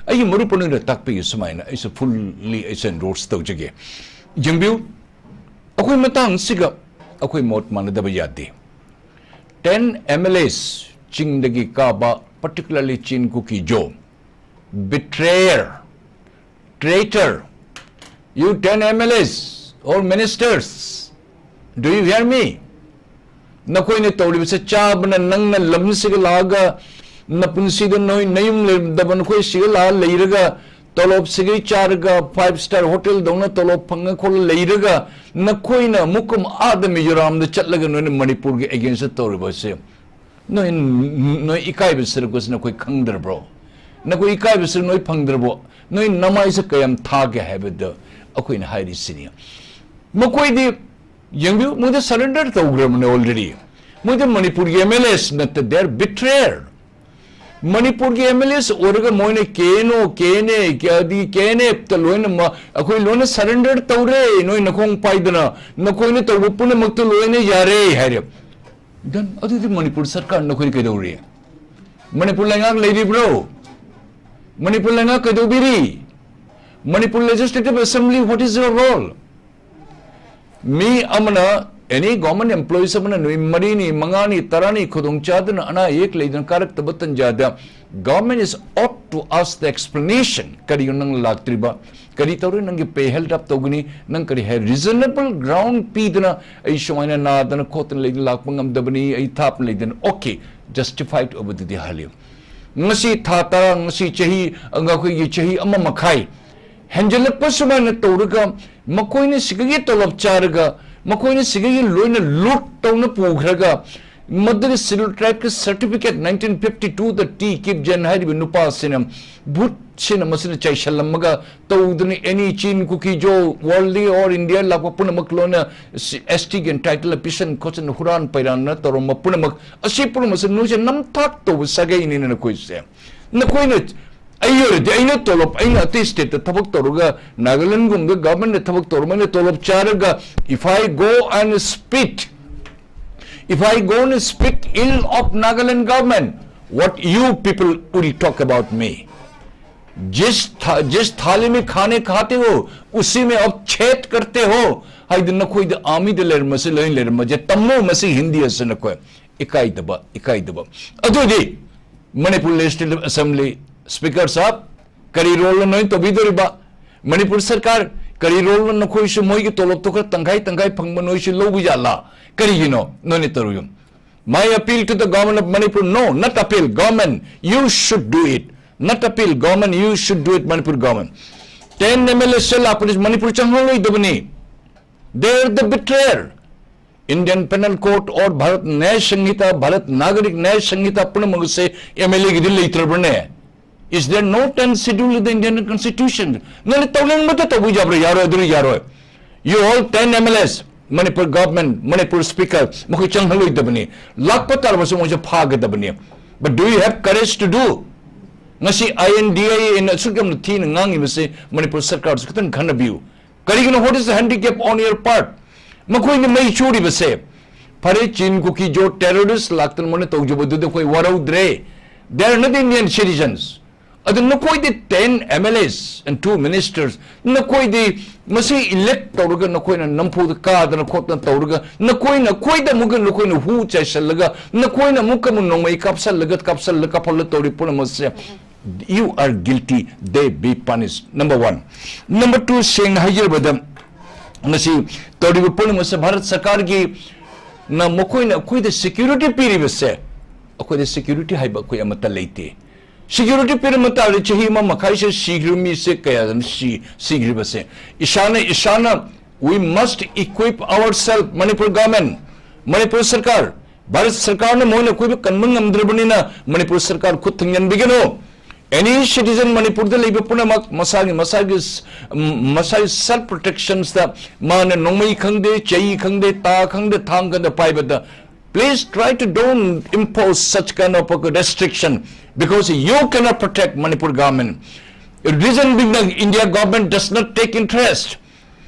ꯑꯩꯒꯤ ꯃꯔꯨꯞ ꯑꯅꯤꯅ ꯇꯥꯛꯄꯤꯒꯦ ꯁꯨꯃꯥꯏꯅ, ꯑꯩꯁꯨ fully ꯑꯩꯁꯨ endorse ꯇꯧꯖꯒꯦ꯫ ꯌꯦꯡꯕꯤꯌꯨ, ꯑꯩꯈꯣꯏ ꯃꯇꯥꯡꯁꯤꯒ ꯑꯩꯈꯣꯏ ꯃꯣꯠ ꯃꯥꯟꯅꯗꯕ ꯌꯥꯗꯦ꯫ Ten M L As ꯆꯤꯡꯗꯒꯤ ꯀꯥꯕ, particularly ꯆꯤꯟ ꯀꯨꯀꯤ ꯖꯣ, betrayer, traitor, you ten M L As or ministers, do you hear me? ꯅꯈꯣꯏꯅ ꯇꯧꯔꯤꯕꯁꯦ, ꯆꯥꯕꯅ ꯅꯪꯅ ꯂꯝꯁꯤꯒ ꯂꯥꯛꯑꯒ, ꯅꯄꯨꯟꯁꯤꯗ ꯅꯣꯏ ꯅꯌꯨꯝ ꯂꯩꯔꯝꯗꯕ ꯅꯈꯣꯏ ꯁꯤꯒ ꯂꯥꯛꯑ ꯂꯩꯔꯒ, ꯇꯣꯂꯣꯞ ꯁꯤꯒꯩ ꯆꯥꯔꯒ, five star hotel ꯗꯧꯅ ꯇꯣꯂꯣꯞ ꯐꯪꯉ ꯈꯣꯠꯂ ꯂꯩꯔꯒ, ꯅꯈꯣꯏꯅ ꯑꯃꯨꯛꯀ ꯑꯥꯗ ꯃꯤꯖꯣꯔꯥꯝꯗ ꯆꯠꯂꯒ ꯅꯣꯏꯅ ꯃꯅꯤꯄꯨꯔꯒꯤ against ꯇꯧꯔꯤꯕꯁꯦ, ꯅꯣꯏ, ꯅꯣꯏ ꯏꯀꯥꯏꯕ ꯁꯔꯨꯛꯄꯁꯤ ꯅꯈꯣꯏ ꯈꯪꯗ꯭ꯔꯕ꯭ꯔꯣ? ꯅꯈꯣꯏ ꯏꯀꯥꯏꯕ ꯁꯔꯨꯛ ꯅꯣꯏ ꯐꯪꯗ꯭ꯔꯕꯣ? ꯅꯣꯏ ꯅꯃꯥꯏꯁꯦ ꯀꯌꯥꯝ ꯊꯥꯒꯦ ꯍꯥꯏꯕꯗ ꯑꯩꯈꯣꯏꯅ ꯍꯥꯏꯔꯤꯁꯤꯅꯤ꯫ ꯃꯈꯣꯏꯗꯤ ꯌꯦꯡꯕꯤꯌꯨ, ꯃꯣꯏꯗ surrender ꯇꯧꯈ꯭ꯔꯕꯅꯦ already꯫ ꯃꯣꯏꯗ ꯃꯅꯤꯄꯨꯔꯒꯤ M L As ꯅꯠꯇꯦ, they are betrayer꯫ ꯃꯅꯤꯄꯨꯔꯒꯤ M L As ꯑꯣꯏꯔꯒ ꯃꯣꯏꯅ K N O, K N A, ꯑꯗꯒꯤ K N F ꯇ ꯂꯣꯏꯅꯃꯛ ꯑꯩꯈꯣꯏ ꯂꯣꯏꯅ surrender ꯇꯧꯔꯦ, ꯅꯣꯏ ꯅꯈꯣꯡ ꯄꯥꯏꯗꯅ, ꯅꯈꯣꯏꯅ ꯇꯧꯕ ꯄꯨꯝꯅꯃꯛꯇ ꯂꯣꯏꯅ ꯌꯥꯔꯦ ꯍꯥꯏꯔꯦ꯫ Then ꯑꯗꯨꯗꯤ ꯃꯅꯤꯄꯨꯔ ꯁꯔꯀꯥꯔ ꯅꯈꯣꯏ ꯀꯩꯗꯧꯔꯤ? ꯃꯅꯤꯄꯨꯔ ꯂꯩꯉꯥꯛ ꯂꯩꯔꯤꯕ꯭ꯔꯣ? ꯃꯅꯤꯄꯨꯔ ꯂꯩꯉꯥꯛ ꯀꯩꯗꯧꯕꯤꯔꯤ? Manipur Legislative Assembly, what is your role? ꯃꯤ ꯑꯃꯅ, any government employees ꯑꯃꯅ ꯅꯨꯃꯤꯠ ꯃꯔꯤꯅꯤ, ꯃꯉꯥꯅꯤ, ꯇꯔꯥꯅꯤ ꯈꯨꯗꯣꯡ ꯆꯥꯗꯅ, ꯑꯅꯥ ꯑꯌꯦꯛ ꯂꯩꯗꯅ ꯀꯥꯔꯛꯇꯕ ꯇꯟꯖꯥꯗ, government is ought to ask the explanation. ꯀꯔꯤꯒꯤꯅꯣ ꯅꯪ ꯂꯥꯛꯇ꯭ꯔꯤꯕ? ꯀꯔꯤ ꯇꯧꯔꯦ? ꯅꯪꯒꯤ pay held up ꯇꯧꯒꯅꯤ, ꯅꯪ ꯀꯔꯤ ꯍꯥꯏ, reasonable ground ꯄꯤꯗꯅ, "ꯑꯩ ꯁꯨꯃꯥꯏꯅ ꯅꯥꯗꯅ ꯈꯣꯠꯇꯅ ꯂꯩꯗꯅ ꯂꯥꯛꯄ ꯉꯝꯗꯕꯅꯤ, ꯑꯩ ꯊꯥꯞꯅ ꯂꯩꯗꯅ", okay, justified ꯑꯣꯏꯕꯗꯨꯗꯤ ꯍꯥꯏꯜꯂꯨ꯫ ꯉꯁꯤ ꯊꯥ ꯇꯔꯥ, ꯉꯁꯤ ꯆꯍꯤ, ꯑꯩꯈꯣꯏꯒꯤ ꯆꯍꯤ ꯑꯃ ꯃꯈꯥꯏ ꯍꯦꯟꯖꯜꯂꯛꯄ ꯁꯨꯃꯥꯏꯅ ꯇꯧꯔꯒ, ꯃꯈꯣꯏꯅ ꯁꯤꯒꯒꯤ ꯇꯣꯂꯣꯞ ꯆꯥꯔꯒ, ꯃꯈꯣꯏꯅ ꯁꯤꯒꯒꯤ ꯂꯣꯏꯅ ꯂꯨꯠ ꯇꯧꯅ ꯄꯨꯈ꯭ꯔꯒ, ꯃꯗꯨꯒꯤ Scheduled Tribe ꯀꯤ certificate, nineteen fifty two ꯗ ꯇꯤ ꯀꯤꯞꯖꯦꯟ ꯍꯥꯏꯔꯤꯕ ꯅꯨꯄꯥꯁꯤꯅ, ꯚꯨꯠꯁꯤꯅ ꯃꯁꯤꯅ ꯆꯥꯏꯁꯜꯂꯝꯃꯒ ꯇꯧꯗꯅ, any ꯆꯤꯟ ꯀꯨꯀꯤ ꯖꯣ, world or India ꯂꯥꯛꯄ ꯄꯨꯝꯅꯃꯛ ꯂꯣꯏꯅ ꯁꯤ-, S T ꯒꯤ entitle ꯄꯤꯁꯟ ꯈꯣꯠꯆꯟ, ꯍꯨꯔꯥꯟ ꯄꯩꯔꯥꯟꯅ ꯇꯧꯔꯝꯕ ꯄꯨꯝꯅꯃꯛ, ꯑꯁꯤ ꯄꯨꯝꯅꯃꯛꯁꯦ ꯅꯣꯏꯁꯦ ꯅꯝꯊꯥꯛ ꯇꯧꯕ ꯁꯥꯒꯩꯅꯤꯅ ꯅꯈꯣꯏꯁꯦ꯫ ꯅꯈꯣꯏꯅ, ꯑꯩ ꯑꯣꯏꯔꯗꯤ, ꯑꯩꯅ ꯇꯣꯂꯣꯞ, ꯑꯩꯅ ꯑꯇꯩ state ꯇ ꯊꯕꯛ ꯇꯧꯔꯒ, ꯅꯥꯒꯥꯂꯦꯟꯒꯨꯝꯕꯗ government ꯇ ꯊꯕꯛ ꯇꯧꯔꯒ, ꯑꯩꯅ ꯇꯣꯂꯣꯞ ꯆꯥꯔꯒ, if I go and spit, if I go and speak ill of Nagaland government, what you people will talk about me? जिस था, जिस थाली में खाने खाते हो, उसी में अब छेद करते हो। ꯍꯥꯏꯗꯤ ꯅꯈꯣꯏꯗ ꯑꯥꯔꯃꯤꯗ ꯂꯩꯔꯝꯃꯁꯤ, ꯂꯣꯏꯅ ꯂꯩꯔꯝꯃꯁꯦ, ꯇꯝꯃꯣ ꯃꯁꯤ ꯍꯤꯟꯗꯤ ꯑꯁꯤ ꯅꯈꯣꯏ꯫ ꯏꯀꯥꯏꯗꯕ, ꯏꯀꯥꯏꯗꯕ꯫ ꯑꯗꯨꯗꯤ ꯃꯅꯤꯄꯨꯔ ꯂꯦꯖꯤꯁꯂꯦꯇꯤꯚ ꯑꯦꯁꯦꯝꯕ꯭ꯂꯤ ꯁ꯭ꯄꯤꯀꯔ ꯁꯥꯍꯕ, ꯀꯔꯤ ꯔꯣꯜꯅꯣ ꯅꯣꯏꯅ ꯇꯧꯕꯤꯗꯣꯔꯤꯕ? ꯃꯅꯤꯄꯨꯔ ꯁꯔꯀꯥꯔ, ꯀꯔꯤ ꯔꯣꯜꯅꯣ? ꯅꯈꯣꯏꯁꯨ ꯃꯣꯏꯒꯤ ꯇꯣꯂꯣꯞꯇꯣ ꯈꯔ ꯇꯪꯈꯥꯏ ꯇꯪꯈꯥꯏ ꯐꯪꯕ ꯅꯣꯏꯁꯨ ꯂꯧꯕ ꯌꯥꯠꯂꯥ? ꯀꯔꯤꯒꯤꯅꯣ ꯅꯣꯏꯅ ꯇꯧꯔꯤꯕ? My appeal to the government of Manipur, no, not appeal, government, you should do it. Not appeal, government, you should do it, Manipur government. Ten M L A ꯁꯦ ꯂꯥꯛꯄꯗ Manipur ꯆꯪꯍꯜꯂꯣꯏꯗꯕꯅꯤ꯫ They are the betrayer. Indian Penal Code or Bharat Nyay Sanhita, Bharat Nagarik Nyay Sanhita ꯄꯨꯝꯅꯃꯛ ꯑꯁꯦ M L A ꯒꯤꯗꯤ ꯂꯩꯇ꯭ꯔꯕꯅꯦ? Is there no tenth schedule in the Indian Constitution? ꯅꯪꯅ ꯇꯧꯅꯤꯡꯕꯇ ꯇꯧꯕ ꯌꯥꯕ꯭ꯔꯥ? ꯌꯥꯔꯣꯏ, ꯑꯗꯨꯗꯤ ꯌꯥꯔꯣꯏ꯫ You all ten M L As, Manipur government, Manipur speaker, ꯃꯈꯣꯏ ꯆꯪꯍꯜꯂꯣꯏꯗꯕꯅꯤ꯫ ꯂꯥꯛꯄ ꯇꯥꯔꯕꯁꯨ ꯃꯣꯏꯁꯦ ꯐꯥꯒꯗꯕꯅꯤ꯫ But do you have courage to do? ꯉꯁꯤ I N D I A ꯅ ꯑꯁꯨꯛ ꯌꯥꯝꯅ ꯊꯤꯅ ꯉꯥꯡꯉꯤꯕꯁꯦ ꯃꯅꯤꯄꯨꯔ ꯁꯔꯀꯥꯔꯁꯨ ꯈꯤꯇꯪ ꯈꯟꯅꯕꯤꯌꯨ꯫ ꯀꯔꯤꯒꯤꯅꯣ? What is the handicap on your part? ꯃꯈꯣꯏꯅ ꯃꯩ ꯆꯨꯔꯤꯕꯁꯦ, ꯐꯔꯦ, ꯆꯤꯟ ꯀꯨꯀꯤ ꯖꯣ terrorist ꯂꯥꯛꯇꯅ ꯃꯣꯏꯅ ꯇꯧꯖꯕꯗꯨꯗꯤ ꯑꯩꯈꯣꯏ ꯋꯥꯔꯧꯗ꯭ꯔꯦ꯫ They are not Indian citizens. ꯑꯗꯨ ꯅꯈꯣꯏꯗꯤ ten M L As and two ministers, ꯅꯈꯣꯏꯗꯤ ꯃꯁꯤ elect ꯇꯧꯔꯒ ꯅꯈꯣꯏꯅ ꯅꯝꯐꯨꯗ ꯀꯥꯗꯅ ꯈꯣꯠꯇꯅ ꯇꯧꯔꯒ ꯅꯈꯣꯏꯅ ꯑꯩꯈꯣꯏꯗ ꯑꯃꯨꯛꯀ ꯅꯈꯣꯏꯅ ꯍꯨ ꯆꯥꯏꯁꯜꯂꯒ ꯅꯈꯣꯏꯅ ꯑꯃꯨꯛꯀ ꯑꯃꯨꯛ ꯅꯣꯡꯃꯩ ꯀꯥꯞꯁꯜꯂꯒ ꯀꯥꯞꯁꯜꯂ ꯀꯥꯞꯍꯜꯂ ꯇꯧꯔꯤ ꯄꯨꯝꯅꯃꯛꯁꯦ, you are guilty, they be punished, number one. Number two, ꯁꯦꯡꯅ ꯍꯥꯏꯖꯔꯕꯗ ꯉꯁꯤ ꯇꯧꯔꯤꯕ ꯄꯨꯝꯅꯃꯛꯁꯦ ꯚꯥꯔꯠ ꯁꯔꯀꯥꯔꯒꯤ ꯅ ꯃꯈꯣꯏꯅ ꯑꯩꯈꯣꯏꯗ security ꯄꯤꯔꯤꯕꯁꯦ, ꯑꯩꯈꯣꯏꯗ security ꯍꯥꯏꯕ ꯑꯩꯈꯣꯏ ꯑꯃꯠꯇ ꯂꯩꯇꯦ꯫ Security ꯄꯤꯔꯝꯕ ꯇꯥꯔꯗꯤ ꯆꯍꯤ ꯑꯃ ꯃꯈꯥꯏꯁꯦ ꯁꯤꯈ꯭ꯔꯤꯕ ꯃꯤꯁꯦ ꯀꯌꯥꯗꯅꯣ ꯁꯤ-, ꯁꯤꯈ꯭ꯔꯤꯕꯁꯦ? ꯏꯁꯥꯅ, ꯏꯁꯥꯅ, we must equip ourselves, Manipur government, Manipur ꯁꯔꯀꯥꯔ, ꯚꯥꯔꯠ ꯁꯔꯀꯥꯔꯅ ꯃꯣꯏꯅ ꯑꯩꯈꯣꯏꯕꯨ ꯀꯟꯕ ꯉꯝꯗ꯭ꯔꯕꯅꯤꯅ ꯃꯅꯤꯄꯨꯔ ꯁꯔꯀꯥꯔ ꯈꯨꯠ ꯊꯤꯡꯖꯤꯟꯕꯤꯒꯅꯨ꯫ Any citizen ꯃꯅꯤꯄꯨꯔꯗ ꯂꯩꯕ ꯄꯨꯝꯅꯃꯛ ꯃꯁꯥꯒꯤ, ꯃꯁꯥꯒꯤ ꯁ-, ꯃꯁꯥꯒꯤ self protections ꯇ ꯃꯥꯅ ꯅꯣꯡꯃꯩ ꯈꯪꯗꯦ, ꯆꯩ ꯈꯪꯗꯦ, ꯇꯥ ꯈꯪꯗꯦ, ꯊꯥꯡ ꯈꯪꯗꯦ ꯄꯥꯏꯕꯗ, please try to don't impose such kind of a restriction because you cannot protect Manipur government. Reason being that India government does not take interest.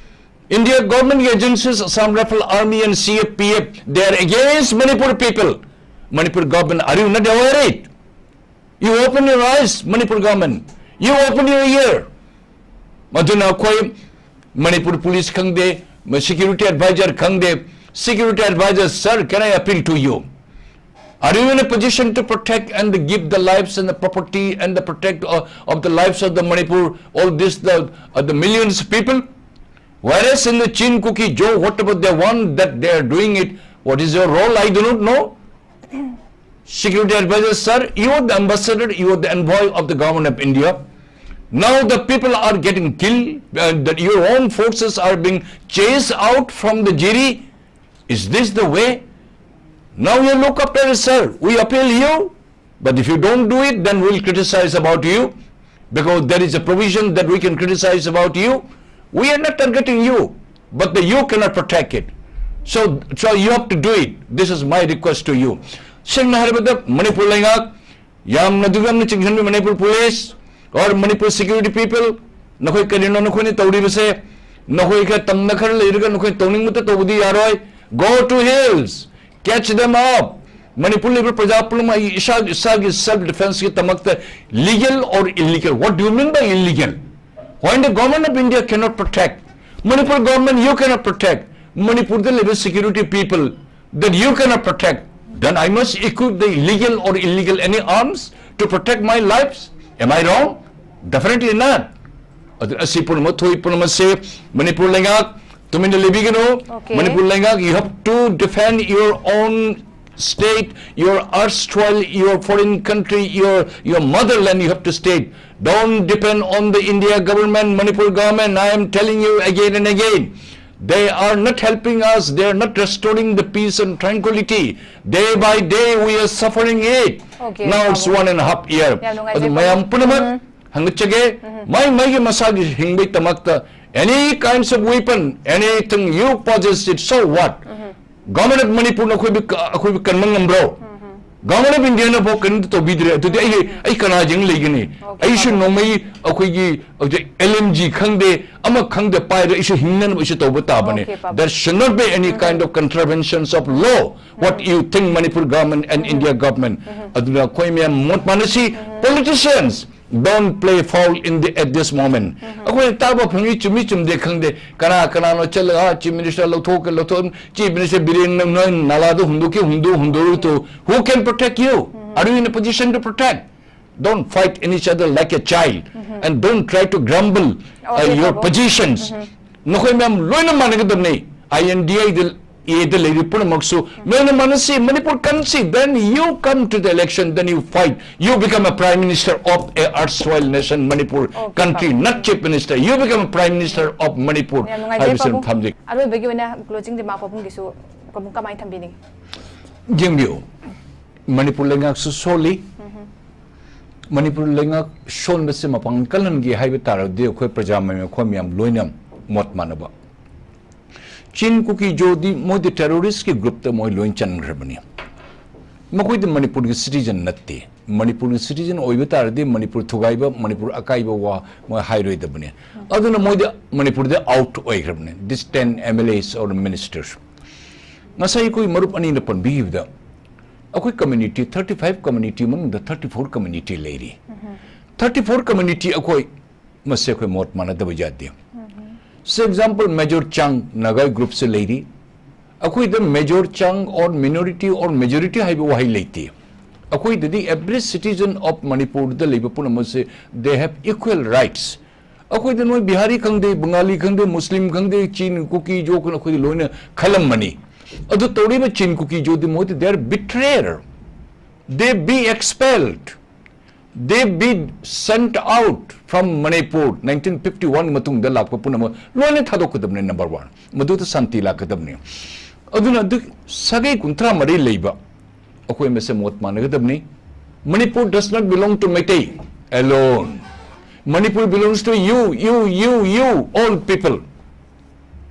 India government agencies, Assam Rifle Army and C A P F, they are against Manipur people. Manipur government, are you not aware it? You open your eyes, Manipur government. You open your ear. ꯑꯗꯨꯅ ꯑꯩꯈꯣꯏ Manipur police ꯈꯪꯗꯦ, ꯃ-, security advisor ꯈꯪꯗꯦ, security advisor, sir, can I appeal to you? Are you in a position to protect and give the lives and the property and the protect, uh, of the lives of the Manipur, all this, the, uh, the millions of people? Whereas in the Chin, Kuki, Zo, whatever they want, that they are doing it. What is your role? I do not know. Security advisor, sir, you are the ambassador, you are the envoy of the government of India. Now the people are getting killed, uh, that your own forces are being chased out from the Jiri. Is this the way? Now you look after it, sir. We appeal you, but if you don't do it, then we'll criticize about you, because there is a provision that we can criticize about you. We are not targeting you, but the, you cannot protect it. So, so you have to do it. This is my request to you. ꯁꯦꯡꯅ ꯍꯥꯏꯔꯕꯗ, ꯃꯅꯤꯄꯨꯔ ꯂꯩꯉꯥꯛ, ꯌꯥꯝꯅ ꯑꯗꯨꯛ ꯌꯥꯝꯅ ꯆꯤꯡꯁꯤꯟꯕꯤ Manipur police or Manipur security people, ꯅꯈꯣꯏ ꯀꯔꯤꯅꯣ ꯅꯈꯣꯏꯅ ꯇꯧꯔꯤꯕꯁꯦ? ꯅꯈꯣꯏ ꯈꯔ ꯇꯝꯅ ꯈꯔ ꯂꯩꯔꯒ ꯅꯈꯣꯏ ꯇꯧꯅꯤꯡꯕꯇ ꯇꯧꯕꯗꯤ ꯌꯥꯔꯣꯏ꯫ Go to hills, catch them up. Manipur ꯂꯩꯕ ꯄ꯭ꯔꯖꯥ ꯄꯨꯝꯅꯃꯛ ꯑꯩ ꯏꯁꯥ, ꯏꯁꯥꯒꯤ self defenceꯀꯤ ꯗꯃꯛꯇ, legal or illegal? What do you mean by illegal? When the government of India cannot protect, Manipur government, you cannot protect, ꯃꯅꯤꯄꯨꯔꯗ ꯂꯩꯕ security people that you cannot protect, then I must equip the legal or illegal any arms to protect my lives. Am I wrong? Definitely not. ꯑꯗꯨ ꯑꯁꯤ ꯄꯨꯝꯅꯃꯛ ꯊꯣꯛꯏ ꯄꯨꯝꯅꯃꯛꯁꯦ ꯃꯅꯤꯄꯨꯔ ꯂꯩꯉꯥꯛ ꯇꯨꯃꯤꯟꯅ ꯂꯩꯕꯤꯒꯅꯨ꯫ Okay. Manipur ꯂꯩꯉꯥꯛ, you have to defend your own state, your erstwhile, your foreign country, your, your motherland, you have to state. Don't depend on the India government, Manipur government. I am telling you again and again. They are not helping us. They are not restoring the peace and tranquility. Day by day, we are suffering it. Okay, Now it's Babu. one and a half year. ꯌꯥꯝ ꯅꯨꯡꯉꯥꯏꯖꯩ, ꯑꯗꯨ ꯃꯌꯥꯝ Babu. ꯄꯨꯝꯅꯃꯛ ꯎꯝ. ꯍꯪꯒꯠꯆꯒꯦ, ꯃꯥꯏ ꯃꯥꯏꯒꯤ ꯃꯁꯥꯒꯤ ꯍꯤꯡꯕꯒꯤꯗꯃꯛꯇ any kinds of weapon, anything you possess it, so what? Government of Manipur ꯅ ꯑꯩꯈꯣꯏꯕꯨ ꯑꯩꯈꯣꯏꯕꯨ ꯀꯟꯕ ꯉꯝꯕ꯭ꯔꯣ? Government of India ꯅ ꯐꯥꯎ ꯀꯔꯤꯝꯇ ꯇꯧꯕꯤꯗ꯭ꯔꯦ꯫ ꯑꯗꯨꯗꯤ ꯑꯩ ꯑꯩ ꯀꯅꯥ ꯌꯦꯡ ꯂꯩꯒꯅꯤ? Okay, ꯑꯩꯁꯨ Babu. ꯅꯣꯡꯃꯩ ꯑꯩꯈꯣꯏꯒꯤ ꯍꯧꯖꯤꯛ L M G ꯈꯪꯗꯦ, ꯑꯃ ꯈꯪꯗꯦ ꯄꯥꯏꯔ ꯑꯩꯁꯨ ꯍꯤꯡꯅꯅꯕ ꯑꯩꯁꯨ ꯇꯧꯕ ꯇꯥꯕꯅꯤ꯫ Okay, Babu. There should not be any kind of contraventions of law. What you think, Manipur government and India government? ꯑꯗꯨꯅ ꯑꯩꯈꯣꯏ ꯃꯌꯥꯝ ꯃꯣꯠ ꯃꯥꯟꯅꯁꯤ꯫ Politicians, Don't play foul in the, at this moment. ꯑꯩꯈꯣꯏꯅ ꯇꯥꯕ ꯐꯪꯉꯤ, ꯆꯨꯝꯃꯤ ꯆꯨꯝꯗꯦ ꯈꯪꯗꯦ꯫ ꯀꯅꯥ ꯀꯅꯥꯅꯣ ꯆꯠꯂꯒ, "ꯑꯥ, Chief Minister ꯂꯧꯊꯣꯛꯀꯦ, ꯂꯧꯊꯣꯛ-, Chief Minister ꯕꯤꯔꯦꯟꯅ ꯅꯣꯏ ꯅꯥꯂꯥꯗ ꯍꯨꯟꯗꯣꯛꯀꯦ, ꯍꯨꯟꯗꯣꯛ, ꯍꯨꯟꯗꯣꯛꯎ two." Who can protect you? Are you in a position to protect? Don't fight in each other like a child. And don't try to grumble, uh, Okay, your ꯄꯥꯕꯨꯡ꯫ Positions. ꯅꯈꯣꯏ ꯃꯌꯥꯝ ꯂꯣꯏꯅ ꯃꯥꯟꯅꯒꯗꯕꯅꯤ꯫ I N D A the, A ꯗ ꯂꯩꯔꯤ ꯄꯨꯝꯅꯃꯛꯁꯨ ꯂꯣꯏꯅ ꯃꯥꯟꯅꯁꯤ꯫ Manipur ꯀꯟꯁꯤ, then you come to the election, then you fight. You become a prime minister of a erstwhile nation, Manipur Okay, country, ꯄꯥꯕꯨꯡ꯫ Not chief minister. You become a prime minister of Manipur. ꯌꯥꯝ ꯅꯨꯡꯉꯥꯏꯖꯔꯦ, ꯍꯥꯏꯕꯁꯤ ꯑꯗꯨꯝ ꯄꯥꯕꯨꯡ꯫ ꯊꯝꯖꯒꯦ꯫ ꯑꯔꯣꯏꯕꯒꯤ ꯑꯣꯏꯅ closing remark ꯄꯥꯕꯨꯡꯒꯤꯁꯨ ꯄꯥꯕꯨꯡ ꯀꯃꯥꯏꯅ ꯊꯝꯕꯤꯅꯤꯡꯉꯤ? ꯌꯦꯡꯕꯤꯌꯨ, ꯃꯅꯤꯄꯨꯔ ꯂꯩꯉꯥꯛꯁꯨ ꯁꯣꯜꯂꯤ꯫ ꯃꯅꯤꯄꯨꯔ ꯂꯩꯉꯥꯛ ꯁꯣꯟꯕꯁꯦ ꯃꯄꯥꯡꯒꯜ ꯀꯜꯍꯟꯒꯦ ꯍꯥꯏꯕ ꯇꯥꯔꯗꯤ ꯑꯩꯈꯣꯏ ꯄ꯭ꯔꯖꯥ ꯃꯌꯥꯝ, ꯑꯩꯈꯣꯏ ꯃꯌꯥꯝ ꯂꯣꯏꯅ ꯃꯣꯠ ꯃꯥꯟꯅꯕ꯫ ꯆꯤꯟ ꯀꯨꯀꯤ ꯖꯣꯗꯤ ꯃꯣꯏꯗꯤ terrorist ꯀꯤ group ꯇ ꯃꯣꯏ ꯂꯣꯏ ꯆꯟꯈ꯭ꯔꯕꯅꯤ꯫ ꯃꯈꯣꯏꯗꯤ ꯃꯅꯤꯄꯨꯔꯒꯤ citizen ꯅꯠꯇꯦ꯫ ꯃꯅꯤꯄꯨꯔꯒꯤ citizen ꯑꯣꯏꯕ ꯇꯥꯔꯗꯤ ꯃꯅꯤꯄꯨꯔ ꯊꯨꯒꯥꯏꯕ, ꯃꯅꯤꯄꯨꯔ ꯑꯀꯥꯏꯕ ꯋꯥ ꯃꯣꯏ ꯍꯥꯏꯔꯣꯏꯗꯕꯅꯤ꯫ ꯑꯗꯨꯅ ꯃꯣꯏꯗꯤ ꯃꯅꯤꯄꯨꯔꯗ out ꯑꯣꯏꯈ꯭ꯔꯕꯅꯤ, these ten M L As or ministers꯫ ꯉꯁꯥꯏ ꯑꯩꯈꯣꯏ ꯃꯔꯨꯞ ꯑꯅꯤꯅ ꯄꯟꯕꯤꯈꯤꯕꯗ, ꯑꯩꯈꯣꯏ community, thirty five community ꯃꯅꯨꯡꯗ thirty four community ꯂꯩꯔꯤ꯫ Thirty four community ꯑꯩꯈꯣꯏ ꯃꯁꯦ ꯑꯩꯈꯣꯏ ꯃꯣꯠ ꯃꯥꯟꯅꯗꯕ ꯌꯥꯗꯦ꯫ ꯁꯦ, example, major ꯆꯥꯡ ꯅꯥꯒꯥ group ꯁꯦ ꯂꯩꯔꯤ꯫ ꯑꯩꯈꯣꯏꯗ major ꯆꯥꯡ or minority or majority ꯍꯥꯏꯕ ꯋꯥꯍꯩ ꯂꯩꯇꯦ꯫ ꯑꯩꯈꯣꯏꯗꯗꯤ every citizen of ꯃꯅꯤꯄꯨꯔꯗ ꯂꯩꯕ ꯄꯨꯝꯅꯃꯛꯁꯦ, they have equal rights꯫ ꯑꯩꯈꯣꯏꯗ ꯅꯣꯏ ꯕꯤꯍꯥꯔꯤ ꯈꯪꯗꯦ, ꯕꯪꯒꯥꯂꯤ ꯈꯪꯗꯦ, ꯃꯨꯁꯂꯤꯝ ꯈꯪꯗꯦ, ꯆꯤꯟ, ꯀꯨꯀꯤ, ꯖꯣ ꯈꯪꯗꯦ, ꯑꯩꯈꯣꯏꯗ ꯂꯣꯏꯅ ꯈꯜꯂꯝꯃꯅꯤ꯫ ꯑꯗꯨ ꯇꯧꯔꯤꯕ ꯆꯤꯟ, ꯀꯨꯀꯤ, ꯖꯣꯗꯤ ꯃꯣꯏꯗꯤ they are betrayer, they be expelled, they be sent out from Manipur, nineteen fifty one ꯃꯇꯨꯡꯗ ꯂꯥꯛꯄ ꯄꯨꯝꯅꯃꯛ ꯂꯣꯏꯅ ꯊꯥꯗꯣꯛꯀꯗꯕꯅꯤ, number one꯫ ꯃꯗꯨꯗ ꯁꯥꯟꯇꯤ ꯂꯥꯛꯀꯗꯕꯅꯤ꯫ ꯑꯗꯨꯅ ꯑꯗꯨ ꯁꯥꯒꯩ ꯀꯨꯟꯊ꯭ꯔꯥ ꯃꯔꯤ ꯂꯩꯕ ꯑꯩꯈꯣꯏ ꯃꯁꯦ ꯃꯣꯠ ꯃꯥꯟꯅꯒꯗꯕꯅꯤ꯫ Manipur does not belong to Meitei alone. Manipur belongs to you, you, you, you, all people.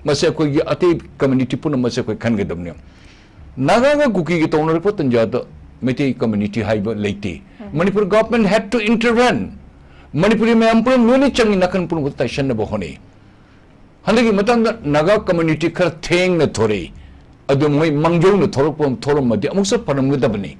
ꯃꯁꯦ ꯑꯩꯈꯣꯏꯒꯤ ꯑꯇꯩ community ꯄꯨꯝꯅꯃꯛꯁꯦ ꯑꯩꯈꯣꯏ ꯈꯟꯒꯗꯕꯅꯤ꯫ ꯅꯥꯒꯥꯒ ꯀꯨꯀꯤꯒ ꯇꯧꯅꯔꯛꯄ ꯇꯟꯖꯥꯗ ꯃꯩꯇꯩ community ꯍꯥꯏꯕ ꯂꯩꯇꯦ꯫ Manipur government had to intervene꯫ Manipuri ꯃꯌꯥꯝ ꯄꯨꯝꯅꯃꯛ ꯂꯣꯏꯅ ꯆꯪꯉꯤ, ꯅꯥꯀꯟ ꯄꯨꯝꯅꯃꯛꯇ ꯇꯥꯏꯁꯟꯅꯕ ꯍꯣꯠꯅꯩ꯫ ꯍꯟꯗꯛꯀꯤ ꯃꯇꯥꯡꯗ ꯅꯥꯒꯥ community ꯈꯔ ꯊꯦꯡꯅ ꯊꯣꯔꯛꯏ꯫ ꯑꯗꯨ ꯃꯣꯏ ꯃꯥꯡꯖꯧꯅ ꯊꯣꯔꯛꯄ, ꯊꯣꯔꯝꯃꯗꯤ ꯑꯃꯨꯛꯁꯨ ꯐꯔꯝꯒꯗꯕꯅꯤ꯫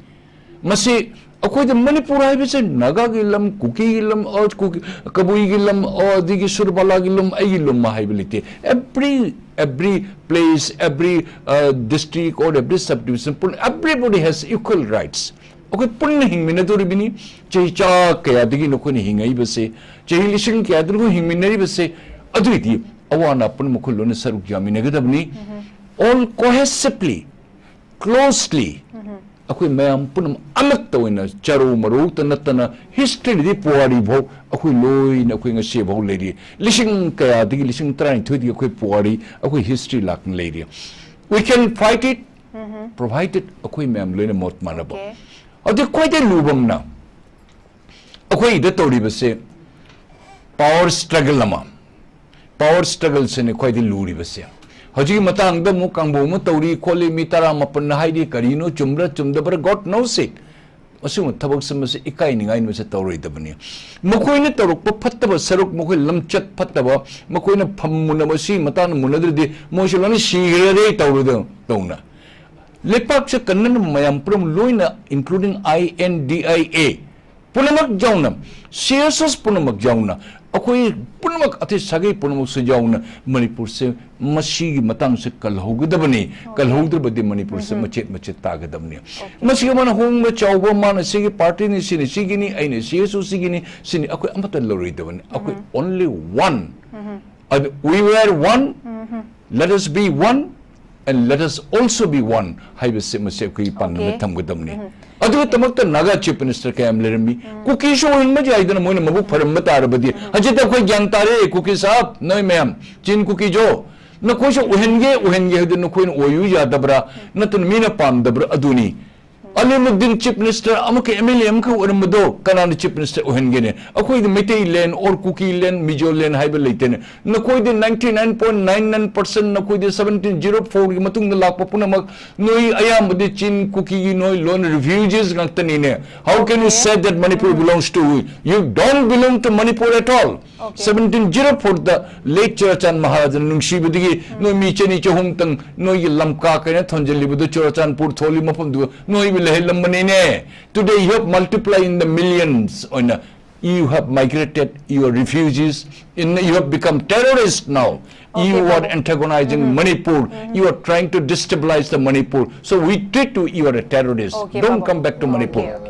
ꯃꯁꯤ ꯑꯩꯈꯣꯏꯗ ꯃꯅꯤꯄꯨꯔ ꯍꯥꯏꯕꯁꯦ ꯅꯥꯒꯥꯒꯤ ꯂꯝ, ꯀꯨꯀꯤꯒꯤ ꯂꯝ, ꯑ, ꯀꯨꯀꯤ-, ꯀꯕꯨꯏꯒꯤ ꯂꯝ, ꯑ, ꯑꯗꯒꯤ ꯁꯨꯔꯕꯥꯂꯥꯒꯤ ꯂꯝ, ꯑꯩꯒꯤ ꯂꯝ ꯍꯥꯏꯕ ꯂꯩꯇꯦ꯫ Every, every place, every, uh, district or every subdivision, everybody has equal rights. ꯑꯩꯈꯣꯏ ꯄꯨꯟꯅ ꯍꯤꯡꯃꯤꯟꯅꯗꯣꯔꯤꯕꯅꯤ꯫ ꯆꯍꯤ ꯆꯥ ꯀꯌꯥꯗꯒꯤ ꯅꯈꯣꯏꯅ ꯍꯤꯡꯉꯛꯏꯕꯁꯦ, ꯆꯍꯤ ꯂꯤꯁꯤꯡ ꯀꯌꯥꯗꯒꯤ ꯍꯤꯡꯃꯤꯟꯅꯔꯤꯕꯁꯦ, ꯑꯗꯨꯏꯗꯤ ꯑꯋꯥ ꯑꯅꯥ ꯄꯨꯝꯅꯃꯛ ꯑꯩꯈꯣꯏ ꯂꯣꯏꯅ ꯁꯔꯨꯛ ꯌꯥꯃꯤꯟꯅꯒꯗꯕꯅꯤ꯫ All cohesively, closely, ꯑꯩꯈꯣꯏ ꯃꯌꯥꯝ ꯄꯨꯝꯅꯃꯛ ꯑꯃꯠꯇ ꯑꯣꯏꯅ ꯆꯔꯧ ꯃꯔꯧꯇ ꯅꯠꯇꯅ historyꯗꯤ ꯄꯨꯋꯥꯔꯤ ꯐꯥꯎ ꯑꯩꯈꯣꯏ ꯂꯣꯏꯅ ꯑꯩꯈꯣꯏ ꯉꯁꯤ ꯐꯥꯎ ꯂꯩꯔꯤ꯫ ꯂꯤꯁꯤꯡ ꯀꯌꯥꯗꯒꯤ, ꯂꯤꯁꯤꯡ ꯇꯔꯥꯅꯤꯊꯣꯏꯗꯒꯤ ꯑꯩꯈꯣꯏ ꯄꯨꯋꯥꯔꯤ, ꯑꯩꯈꯣꯏ history ꯂꯥꯛꯇꯨꯅ ꯂꯩꯔꯤ꯫ We can fight it, provided ꯑꯩꯈꯣꯏ ꯃꯌꯥꯝ ꯂꯣꯏꯅ ꯃꯣꯠ ꯃꯥꯟꯅꯕ꯫ Okay. ꯑꯗꯨ ꯈ꯭ꯋꯥꯏꯗꯒꯤ ꯂꯨꯕ ꯑꯃꯅ ꯑꯩꯈꯣꯏꯗ ꯇꯧꯔꯤꯕꯁꯦ power struggle ꯑꯃ, power struggleꯁꯤꯅꯤ ꯈ꯭ꯋꯥꯏꯗꯒꯤ ꯂꯨꯔꯤꯕꯁꯦ꯫ ꯍꯧꯖꯤꯛꯀꯤ ꯃꯇꯥꯡꯗ ꯑꯃꯨꯛ ꯀꯥꯡꯕꯨ ꯑꯃ ꯇꯧꯔꯤ ꯈꯣꯠꯂꯤ, ꯃꯤ ꯇꯔꯥꯃꯥꯄꯟꯅ ꯍꯥꯏꯔꯤ, ꯀꯔꯤꯅꯣ ꯆꯨꯝꯕ꯭ꯔꯥ ꯆꯨꯝꯗꯕ꯭ꯔꯥ, God knows it꯫ ꯑꯁꯤꯒꯨꯝꯕ ꯊꯕꯛꯁꯦ ꯃꯁꯤ ꯏꯀꯥꯏꯅꯤꯡꯉꯥꯏ ꯃꯁꯤ ꯇꯧꯔꯣꯏꯗꯕꯅꯤ꯫ ꯃꯈꯣꯏꯅ ꯇꯧꯔꯛꯄ ꯐꯠꯇꯕ ꯁꯔꯨꯛ, ꯃꯈꯣꯏ ꯂꯝꯆꯠ ꯐꯠꯇꯕ, ꯃꯈꯣꯏꯅ ꯐꯝ ꯃꯨꯟꯅꯕ ꯁꯤ ꯃꯇꯥꯡꯗ ꯃꯨꯟꯅꯗ꯭ꯔꯗꯤ ꯃꯣꯏꯁꯨ ꯂꯣꯏꯅ ꯁꯤꯈ꯭ꯔꯦ ꯇꯧꯔꯗ ꯇꯧꯅ꯫ ꯂꯩꯄꯥꯛꯁꯦ ꯀꯟꯅꯅ ꯃꯌꯥꯝ ꯄꯨꯝꯅꯃꯛ ꯂꯣꯏꯅ, including I N D I A, ꯄꯨꯝꯅꯃꯛ ꯌꯥꯎꯅ, C S S ꯄꯨꯝꯅꯃꯛ ꯌꯥꯎꯅ, ꯑꯩꯈꯣꯏ ꯄꯨꯝꯅꯃꯛ, ꯑꯇꯩ ꯁꯥꯒꯩ ꯄꯨꯝꯅꯃꯛꯁꯨ ꯌꯥꯎꯅ ꯃꯅꯤꯄꯨꯔꯁꯦ ꯃꯁꯤꯒꯤ ꯃꯇꯥꯡꯁꯦ ꯀꯜꯍꯧꯒꯗꯕꯅꯤ꯫ Okay. ꯀꯜꯍꯧꯗ꯭ꯔꯕꯗꯤ ꯃꯅꯤꯄꯨꯔꯁꯦ ꯎꯝ꯫ ꯃꯆꯦꯠ ꯃꯆꯦꯠ ꯇꯥꯒꯗꯕꯅꯤ꯫ Okay. ꯃꯁꯤꯒꯤ ꯑꯃꯅ ꯍꯣꯡꯕ ꯆꯥꯎꯕ, ꯃꯥꯅ ꯁꯤꯒꯤ partyꯅꯤ, ꯁꯤꯅꯤ ꯁꯤꯒꯤꯅꯤ, ꯑꯩꯅ C S S ꯁꯤꯒꯤꯅꯤ, ꯁꯤꯅꯤ, ꯑꯩꯈꯣꯏ ꯑꯃꯠꯇ ꯂꯧꯔꯣꯏꯗꯕꯅꯤ꯫ ꯑꯩꯈꯣꯏ ꯎꯝ꯫ Only one. ꯎꯝ꯫ ꯑꯗꯨ, we were one, um. Let us be one and let us also be one ꯍꯥꯏꯕꯁꯦ ꯃꯁꯤ ꯑꯩꯈꯣꯏꯒꯤ ꯄꯥꯟꯗꯝꯗ Okay. ꯊꯝꯒꯗꯕꯅꯤ꯫ ꯎꯝ꯫ ꯑꯗꯨꯒꯤꯗꯃꯛꯇ ꯅꯥꯒꯥ Chief Minister ꯀꯌꯥꯝ ꯂꯩꯔꯝꯃꯤ꯫ ꯎꯝ꯫ ꯀꯨꯀꯤꯁꯨ ꯑꯣꯏꯍꯟꯕ ꯌꯥꯏꯗꯅ, ꯃꯣꯏꯅ ꯃꯕꯨꯛ ꯐꯔꯝꯕ ꯇꯥꯔꯕꯗꯤ꯫ ꯎꯝ꯫ ꯍꯧꯖꯤꯛꯇ ꯑꯩꯈꯣꯏ ꯒ꯭ꯌꯥꯟ ꯇꯥꯔꯦ, ꯀꯨꯀꯤ ꯁꯥꯍꯕ, ꯅꯣꯏ ꯃꯌꯥꯝ, ꯆꯤꯟ ꯀꯨꯀꯤꯖꯣ, ꯅꯈꯣꯏꯁꯨ ꯑꯣꯏꯍꯟꯒꯦ, ꯑꯣꯏꯍꯟꯒꯦ ꯍꯥꯏꯕꯗꯨ ꯅꯈꯣꯏꯅ ꯑꯣꯏꯌꯨ ꯌꯥꯗꯕ꯭ꯔꯥ? ꯎꯝ꯫ ꯅꯠꯇꯅ ꯃꯤꯅ ꯄꯥꯝꯗꯕ꯭ꯔꯥ? ꯑꯗꯨꯅꯤ꯫ ꯑꯂꯤꯃꯨꯗꯤꯟ Chief Minister ꯑꯃꯈꯛ, M L A ꯑꯃꯈꯛ ꯑꯣꯏꯔꯝꯕꯗꯣ ꯀꯅꯥꯅ Chief Minister ꯑꯣꯏꯍꯟꯒꯦꯅꯦ? ꯑꯩꯈꯣꯏꯗꯤ Meitei land or Kuki land, Mizo land ꯍꯥꯏꯕ ꯂꯩꯇꯦꯅꯦ꯫ ꯅꯈꯣꯏꯗꯤ ninety nine point nine nine percent, ꯅꯈꯣꯏꯗꯤ seventeen zero fourꯒꯤ ꯃꯇꯨꯡꯗ ꯂꯥꯛꯄ ꯄꯨꯝꯅꯃꯛ ꯅꯣꯏ ꯑꯌꯥꯝꯕꯗꯤ ꯆꯤꯟ ꯀꯨꯀꯤꯒꯤ ꯅꯣꯏ ꯂꯣꯏꯅ refugees ꯉꯥꯛꯇꯅꯤꯅꯦ꯫ How can you Okay. say that Manipur um. Belongs to you? You don't belong to Manipur at all. Okay. Seventeen zero four the late ꯆꯨꯔꯥꯆꯥꯟ ꯃꯍꯥꯔꯥꯖꯅ ꯅꯨꯡꯁꯤꯕꯗꯒꯤ ꯅꯣꯏ ꯃꯤ ꯆꯅꯤ ꯆꯍꯨꯝꯇꯪ ꯅꯣꯏꯒꯤ ꯂꯝꯀꯥ ꯀꯩꯅ ꯊꯣꯟꯖꯤꯜꯂꯤꯕꯗꯨ ꯆꯨꯔꯥꯆꯥꯟꯄꯨꯔ ꯊꯣꯜꯂꯤ ꯃꯐꯝꯗꯨ ꯅꯣꯏꯕꯨ ꯂꯩꯍꯜꯂꯝꯕꯅꯤꯅꯦ꯫ Today you have multiplied in the millions ꯑꯣꯏꯅ, you have migrated, you are refugees, in, you have become terrorists now. You are antagonizing Manipur. You are trying to destabilize the Manipur. So we treat you, you are a terrorist. Don't come back to Manipur.